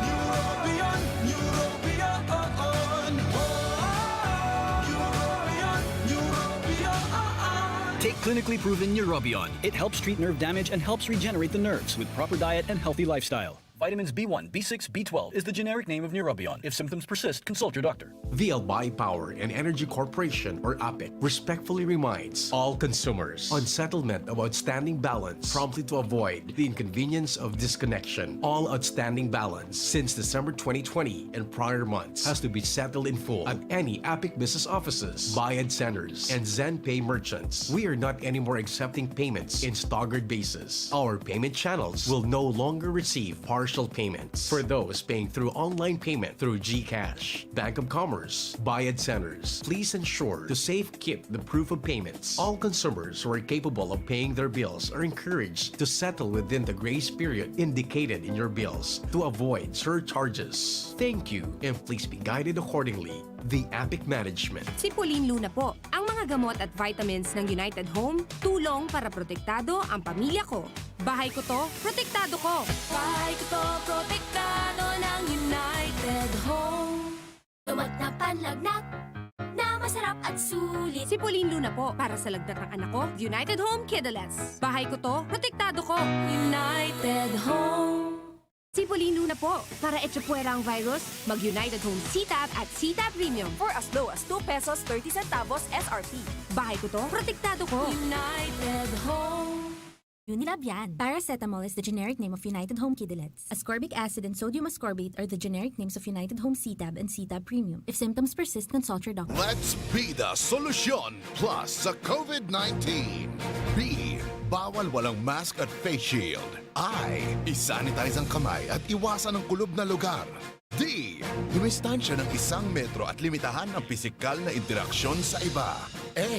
Neurobion, Neurobion, oh, oh. Oh, Neurobion, Neurobion, oh, oh. Take clinically proven Neurobion. It helps treat nerve damage and helps regenerate the nerves with proper diet and healthy lifestyle. Vitamins B one, B six, B twelve is the generic name of Neurobion. If symptoms persist, consult your doctor. The Albay Power and Energy Corporation, or APEC, respectfully reminds all consumers on settlement of outstanding balance promptly to avoid the inconvenience of disconnection. All outstanding balance since December twenty twenty and prior months has to be settled in full at any APEC business offices, Bayad Centers, and ZenPay merchants. We are not anymore accepting payments in staggered basis. Our payment channels will no longer receive partial payments for those paying through online payment through GCash, Bank of Commerce, Bayad Centers. Please ensure to safekeep the proof of payments. All consumers who are capable of paying their bills are encouraged to settle within the grace period indicated in your bills to avoid surcharges. Thank you, and please be guided accordingly. The APEC Management. Si Pauline Luna po. Ang mga gamot at vitamins ng United Home, tulong para protektado ang pamilya ko. Bahay ko to, protektado ko. Bahay ko to, protektado ng United Home. Gamot na panlagnat na masarap at sulit. Si Pauline Luna po, para sa lagnat ng anak ko, United Home Kidalettes. Bahay ko to, protektado ko. United Home. Si Pauline Luna po, para echapuwera ang virus, mag United Home C-Tab at C-Tab Premium. For as low as two pesos thirty centavos S R P. Bahay ko to, protektado ko. United Home. Unilab yan. Paracetamol is the generic name of United Home Kidalettes. Ascorbic acid and sodium ascorbate are the generic names of United Home C-Tab and C-Tab Premium. If symptoms persist, consult your doctor. Let's be the solution plus sa COVID nineteen. B, bawal walang mask at face shield. I, isanitize ang kamay at iwasan ang kulob na lugar. D, dumistansya ng isang metro at limitahan ang pisikal na interaksyon sa iba. A,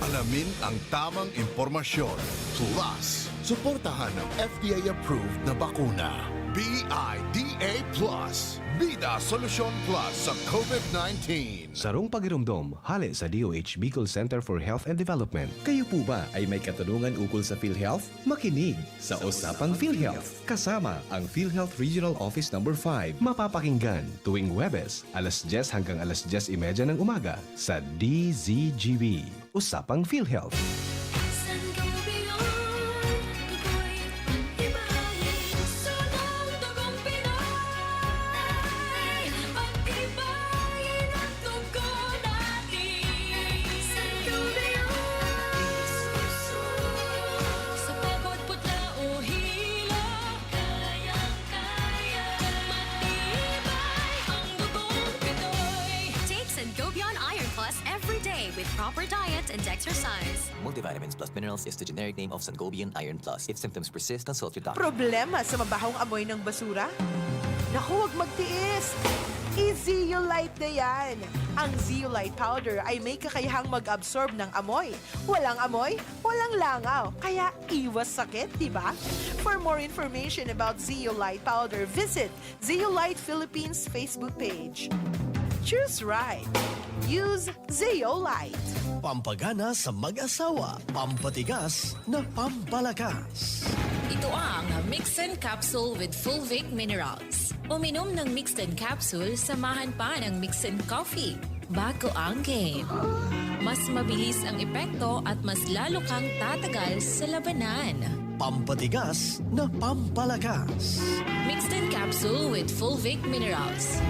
alamin ang tamang impormasyon. Plus, suportahan ang F D A-approved na bakuna. B I D A plus, Bida Solusyon Plus sa COVID nineteen. Sarong pagiromdom, hale sa D O H Bicol Center for Health and Development. Kayo po ba ay may katanungan ukol sa PhilHealth? Makinig sa Usapang PhilHealth kasama ang PhilHealth Regional Office Number five. Mapapakinggan tuwing Huwebes, alas dyes hanggang alas dyes y media ng umaga sa D Z G B. Usapang PhilHealth. Sangobion, tukoy, pagtibayin, sunong dugong Pinoy. Pagtibayin ang dugo natin. Sangobion, sa pagod, putla o hilo, kayang-kaya, matibay ang dugong Pinoy. Take Sangobion Iron Plus every day with proper diet and exercise. Multivitamins plus minerals is the generic name of Sangobion Iron Plus. If symptoms persist, consult your doctor. Problema sa mabahong amoy ng basura? Naku, huwag magtiis! I-Zeolite na yan! Ang Zeolite Powder ay may kakayahang mag-absorb ng amoy. Walang amoy, walang langaw. Kaya iwas sakit, di ba? For more information about Zeolite Powder, visit Zeolite Philippines Facebook page. Choose right. Use Zeolite. Pampagana sa mag-asawa, pampatigas na pampalakas. Ito ang Mixin Capsule with Fulvic Minerals. Uminom ng Mixin Capsule, samahan pa ng Mixin Coffee. Bago ang game. Mas mabilis ang epekto at mas lalo kang tatagal sa labanan. Pampatigas na pampalakas. Mixin Capsule with Fulvic Minerals.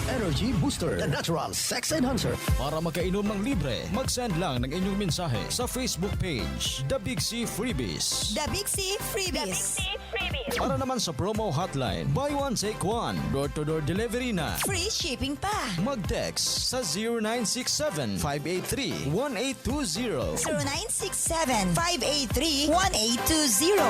Energy Booster, the natural sex enhancer. Para makainom ng libre, mag-send lang ng inyong mensahe sa Facebook page, The Big C Freebies. The Big C Freebies. Para naman sa promo hotline, buy one, take one, door-to-door delivery na. Free shipping pa. Mag-text sa zero nine six seven, five eight three, one eight two zero. zero nine six seven, five eight three, one eight two zero.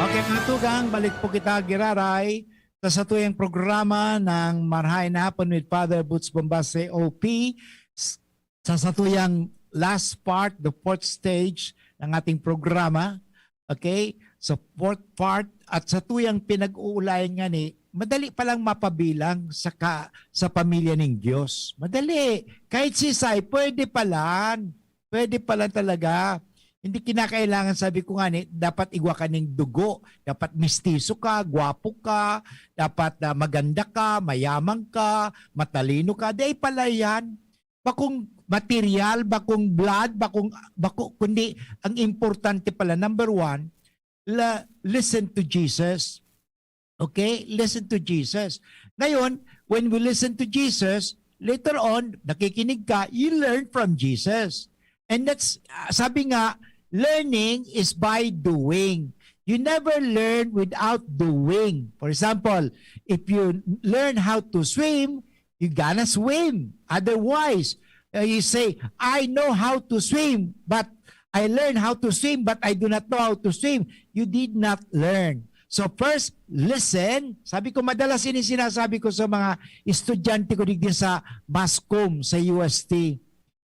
Okay, mga tugang, balik po kita, giraray, sa satuyang programa ng Marhay na Hapon with Father Boots Bombase, O P, s- sa satuyang last part, the fourth stage ng ating programa. Okay? So, fourth part, at satuyang pinag-uulayan nga ni, madali palang mapabilang sa, ka, sa pamilya ng Diyos. Madali. Kahit sisay, pwede palan. Pwede palan talaga. Hindi kinakailangan, sabi ko nga ni, dapat igwa ka ning dugo, dapat mistiso ka, gwapo ka, dapat ah, maganda ka, mayaman ka, matalino ka. Di pala yan. Bakong material, bakong blood, bakong, bako, kundi ang importante pala, number one, la, listen to Jesus. Okay? Listen to Jesus. Ngayon, when we listen to Jesus, later on, nakikinig ka, you learn from Jesus. And that's, ah, sabi nga, learning is by doing. You never learn without doing. For example, if you learn how to swim, you gonna swim. Otherwise, uh, you say, "I know how to swim, but I learn how to swim, but I do not know how to swim." You did not learn. So first, listen. Sabi ko, madalas ini sinasabi ko sa mga estudyante ko digdi sa Bascom, sa U S T.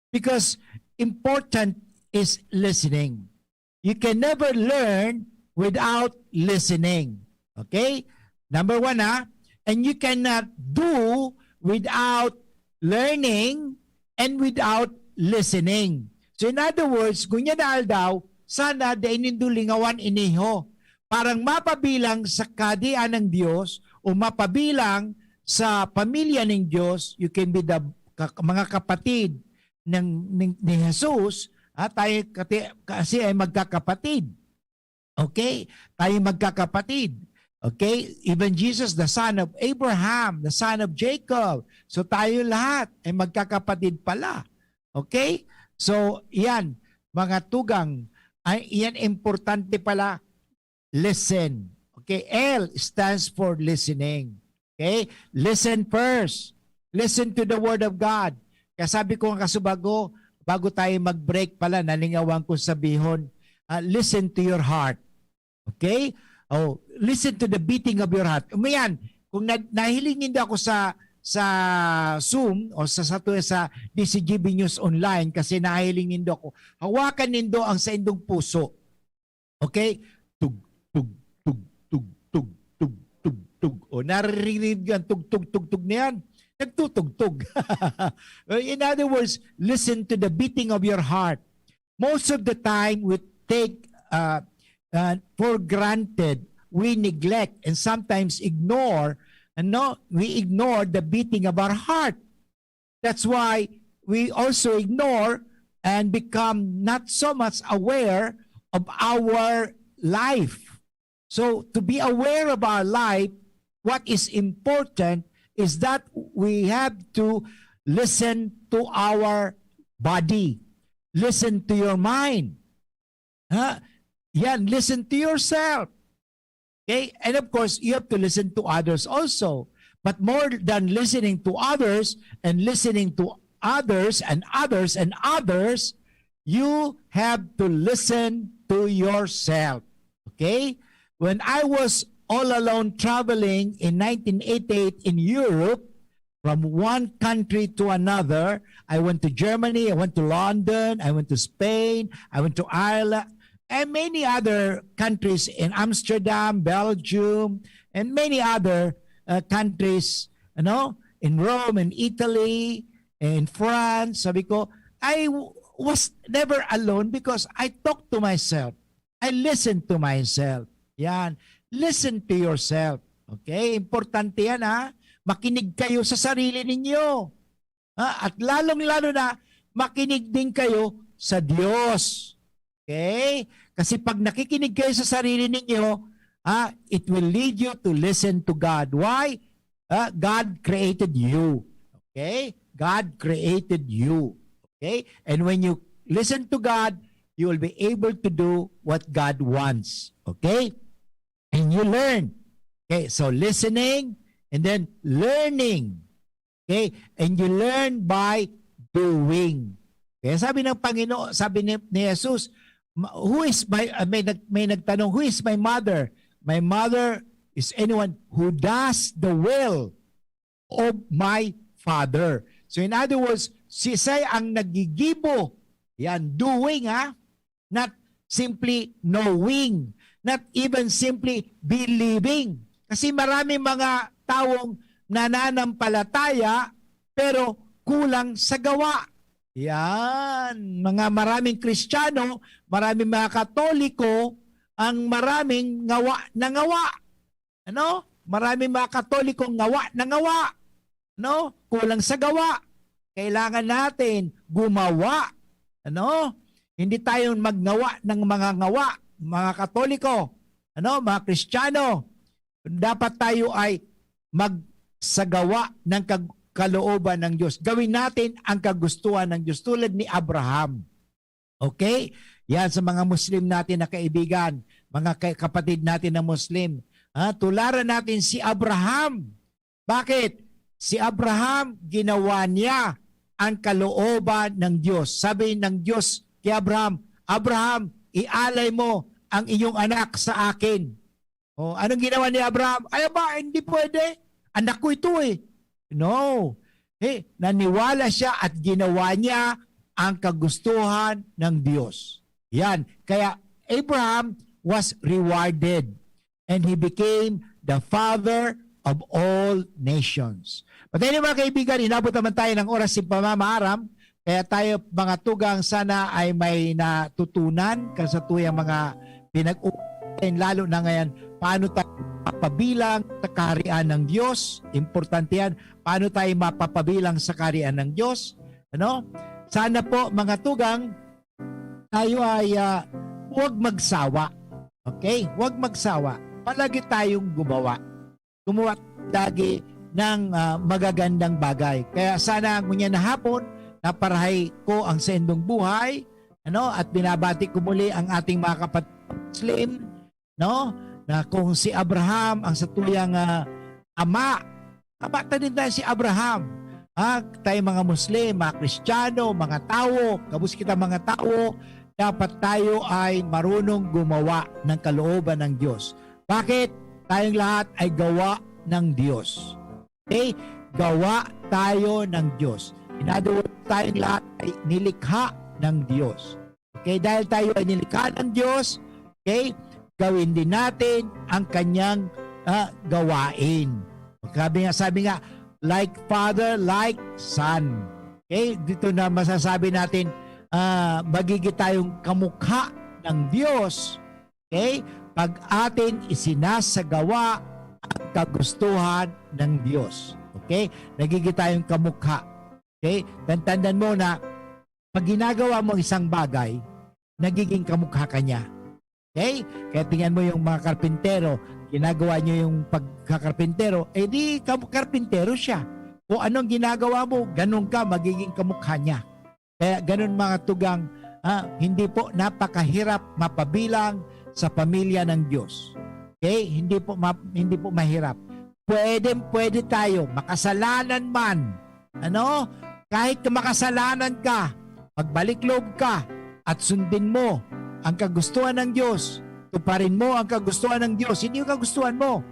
Because important is listening. You can never learn without listening. Okay? Number one, ha? And you cannot do without learning and without listening. So in other words, ngunyan na aldaw, sana dai nindo lingawan ini, ho. Parang mapabilang sa Kahadean ng Diyos o mapabilang sa pamilya ng Diyos, you can be the ka- mga kapatid ng, ng ni Jesus, ha, tayo kati- kasi ay magkakapatid. Okay? Tayo magkakapatid. Okay? Even Jesus, the son of Abraham, the son of Jacob. So tayo lahat ay magkakapatid pala. Okay? So, yan, mga tugang, ay, yan importante pala, listen. Okay? L stands for listening. Okay? Listen first. Listen to the word of God. Kaya sabi ko nga kasubago, bago tayo mag-break pala, nalingawan ko sabihon, ah, listen to your heart. Okay? Oh, listen to the beating of your heart. Umayan, kung na, nahiling nindo ako sa sa Zoom o sa sato sa D C G B News Online kasi nahiling nindo ako, hawakan nindo ang saindong puso. Okay? Tug, tug, tug, tug, tug, tug, tug, tug. O, naririnig niyo ang tug, tug, tug, tug na yan? Nagtutugtog. In other words, listen to the beating of your heart. Most of the time, we take uh, uh, for granted, we neglect and sometimes ignore, ano, we ignore the beating of our heart. That's why we also ignore and become not so much aware of our life. So, to be aware of our life, what is important is that we have to listen to our body, listen to your mind. Ha? Yan, listen to yourself. Okay? And of course, you have to listen to others also. But more than listening to others and listening to others and others and others, you have to listen to yourself. Okay? When I was all alone traveling in nineteen eighty-eight in Europe, from one country to another, I went to Germany, I went to London, I went to Spain, I went to Ireland, and many other countries in Amsterdam, Belgium, and many other uh, countries, you know, in Rome, in Italy, in France. Sabi ko, I w- was never alone because I talk to myself. I listen to myself. Yan. Listen to yourself. Okay? Importante yan, ha? Makinig kayo sa sarili ninyo. Ha? At lalong-lalo na, makinig din kayo sa Diyos. Okay? Kasi pag nakikinig kayo sa sarili ninyo, ha, it will lead you to listen to God. Why? Ha? God created you. Okay? God created you. Okay? And when you listen to God, you will be able to do what God wants. Okay? And you learn. Okay? So listening and then learning. Okay? And you learn by doing. Kaya sabi ng Panginoon, sabi ni, ni Jesus, "Ma- who is my, uh, may, nag, may nagtanong, "Who is my mother?" My mother is anyone who does the will of my Father. So in other words, si siya ang nagigibo. Yan, doing ha. Not simply knowing. Not even simply believing. Kasi marami mga tawong nananampalataya pero kulang sa gawa. Yan, mga maraming Kristiyano, maraming mga Katoliko, ang maraming ngawa na ngawa. Ano? Maraming mga Katolikong ngawa na ngawa. Ano? Kulang sa gawa. Kailangan natin gumawa. Ano? Hindi tayo magnawa ng mga ngawa, mga Katoliko. Ano? Mga Kristiyano. Dapat tayo ay magsagawa ng kag- kalooban ng Diyos. Gawin natin ang kagustuhan ng Diyos tulad ni Abraham. Okay? Yan sa mga Muslim natin na kaibigan, mga ka- kapatid natin na Muslim. Ha? Tularan natin si Abraham. Bakit? Si Abraham, ginawa niya ang kalooban ng Diyos. Sabi ng Diyos kay Abraham, "Abraham, ialay mo ang inyong anak sa akin." Oh, anong ginawa ni Abraham? "Ay, aba, hindi pwede. Anak ko ito eh." No. Eh, naniwala siya at ginawa niya ang kagustuhan ng Diyos. Yan. Kaya Abraham was rewarded and he became the father of all nations. But anyway, mga kaibigan, inabot naman tayo ng oras sa pamamaaram. Kaya tayo, mga tugang, sana ay may natutunan kan sa tuyang mga pinag-uusapan, lalo na ngayon, paano tayo mapabilang sa kaharian ng Diyos. Importante yan. Paano tayo mapapabilang sa kaharian ng Diyos? Ano? Sana po, mga tugang, tayo ay ah, huwag magsawa. Okay? Huwag magsawa. Palagi tayong gumawa. Gumawa lagi ng ah, magagandang bagay. Kaya sana ngunyan na hapon, naparahay ko ang saindong buhay, ano, at binabati ko muli ang ating mga kapatid Muslim, no? Na kung si Abraham ang satuyang ah, ama, ama ta din tayo si Abraham. Ha? Tayo mga Muslim, mga Kristiyano, mga tawo, gabos kita mga tawo, dapat tayo ay marunong gumawa ng kalooban ng Diyos. Bakit? Tayong lahat ay gawa ng Diyos. Okay? Gawa tayo ng Diyos. In other words, tayong lahat ay nilikha ng Diyos. Okay? Dahil tayo ay nilikha ng Diyos, okay? gawin din natin ang kanyang, ah, gawain. Sabi nga, sabi nga, "Like father, like son." Okay? Dito na masasabi natin, ah, magiging tayong kamukha ng Diyos, okay? Pag atin isinasagawa ang kagustuhan ng Diyos. Okay? Nagiging tayong kamukha. Okay? Tantandan mo na pag ginagawa mo ang isang bagay, nagiging kamukha ka niya. Okay? Kaya tingnan mo yung mga karpintero, ginagawa niyo yung pagkakarpintero, eh di kam-, karpintero siya. Kung anong ginagawa mo, ganun ka, magiging kamukha niya. Kaya ganun mga tugang, ah, hindi po napakahirap mapabilang sa pamilya ng Diyos. Okay? Hindi po ma-, hindi po mahirap. Pwede, pwede tayo, makasalanan man. Ano? Kahit ka makasalanan ka, magbalik loob ka at sundin mo ang kagustuhan ng Diyos, tuparin mo ang kagustuhan ng Diyos, hindi yung kagustuhan mo,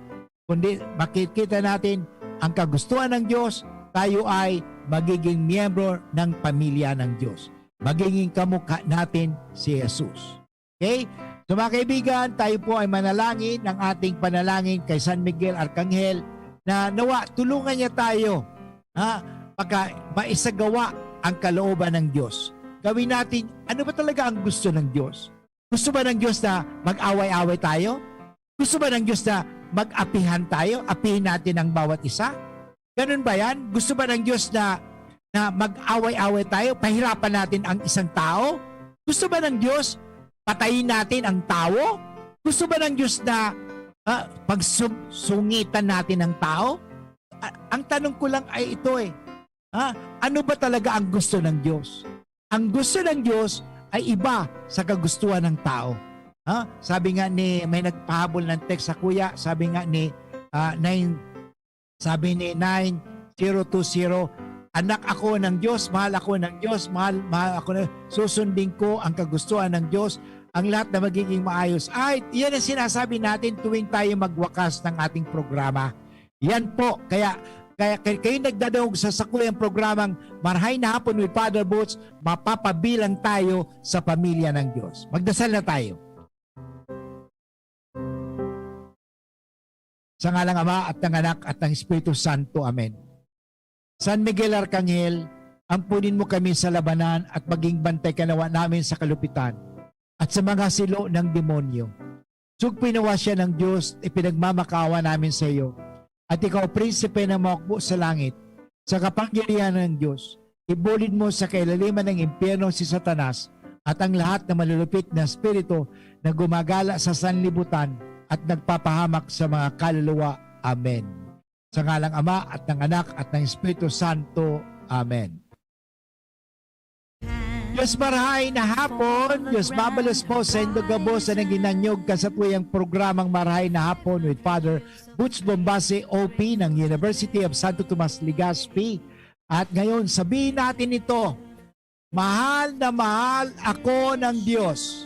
kundi makikita natin ang kagustuhan ng Diyos, tayo ay magiging miyembro ng pamilya ng Diyos. Magiging kamukha natin si Jesus. Okay? So, mga kaibigan, tayo po ay manalangin ng ating panalangin kay San Miguel Arcangel na nawa, tulungan niya tayo, ha? Pagka maisagawa ang kalooban ng Diyos. Gawin natin, ano ba talaga ang gusto ng Diyos? Gusto ba ng Diyos na mag-away-away tayo? Gusto ba ng Diyos na mag-apihan tayo? Apihin natin ang bawat isa? Ganun ba yan? Gusto ba ng Diyos na, na mag-away-away tayo? Pahirapan natin ang isang tao? Gusto ba ng Diyos patayin natin ang tao? Gusto ba ng Diyos na, ah, pagsu-, sungitan natin ang tao? A-, ang tanong ko lang ay ito eh. Ha? Ano ba talaga ang gusto ng Diyos? Ang gusto ng Diyos ay iba sa kagustuhan ng tao. Ha? Sabi nga ni, may nagpahabol ng text sa kuya, sabi nga ni, ah, nine, sabi ni nine zero two zero, "Anak ako ng Diyos, mahal ako ng Diyos, mahal, mahal ako na, susundin ko ang kagustuhan ng Diyos, ang lahat na magiging maayos." Ay, yan ang sinasabi natin tuwing tayo magwakas ng ating programa. Yan po. Kaya, kaya kay-, kayo nagdadangog sa sakuyang programang Marhay na Hapon with Father Boots, mapapabilang tayo sa pamilya ng Diyos. Magdasal na tayo. Sa ngalang Ama at ng Anak at ng Espiritu Santo. Amen. San Miguel Arcangel, ampunin mo kami sa labanan at maging bantay ka nawa namin sa kalupitan at sa mga silo ng demonyo. Sugpinawa siya ng Diyos, ipinagmamakaawa namin sa iyo. At ikaw, prinsipe ng mga hukbo sa langit, sa kapangyarihan ng Diyos, ibulid mo sa kailaliman ng impyerno si Satanas at ang lahat na malulupit na espiritu na gumagala sa sanlibutan at nagpapahamak sa mga kaluluwa. Amen. Sa ngalang Ama at ng Anak at ng Espiritu Santo. Amen. Diyos marhay na hapon, Diyos mabalos po sa indo gabos na naghinanyog kan satuyang programang Marhay na Hapon with Father Butch Bombase, O P ng University of Santo Tomas, Legazpi. At ngayon, sabihin natin ito, "Mahal na mahal ako ng Diyos.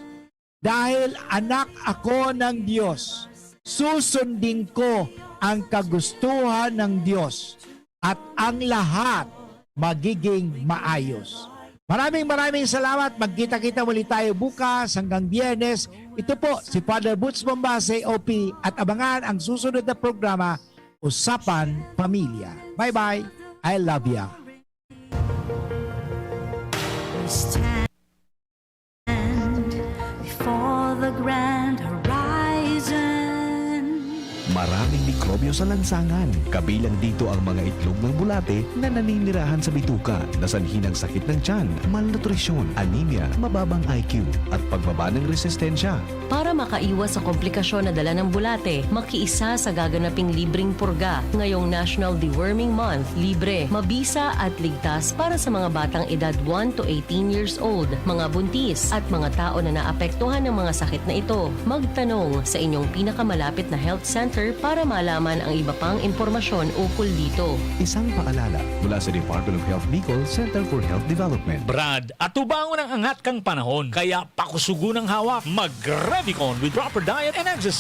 Dahil anak ako ng Diyos, susundin ko ang kagustuhan ng Diyos at ang lahat magiging maayos." Maraming, maraming salamat. Magkita-kita muli tayo bukas hanggang Biyernes. Ito po si Father Boots Bombase, O P, at abangan ang susunod na programa, Usapan Pamilya. Bye-bye. I love ya. We stand before the grand horizon. Maraming mikrobyo sa lansangan. Kabilang dito ang mga itlog ng bulate na naninirahan sa bituka, na sanhi ng sakit ng tiyan, malnutrisyon, anemia, mababang I Q, at pagbaba ng resistensya. Para makaiwas sa komplikasyon na dala ng bulate, makiisa sa gaganaping libreng purga ngayong National Deworming Month. Libre, mabisa at ligtas para sa mga batang edad one to eighteen years old, mga buntis, at mga tao na naapektuhan ng mga sakit na ito. Magtanong sa inyong pinakamalapit na health center para malaman ang iba pang impormasyon ukol dito. Isang paalala mula sa Department of Health Bicol, Center for Health Development. Brad, atubangon ang angat kan panahon, kaya pakusugon ang hawak. Mag-Revicon with proper diet and exercise.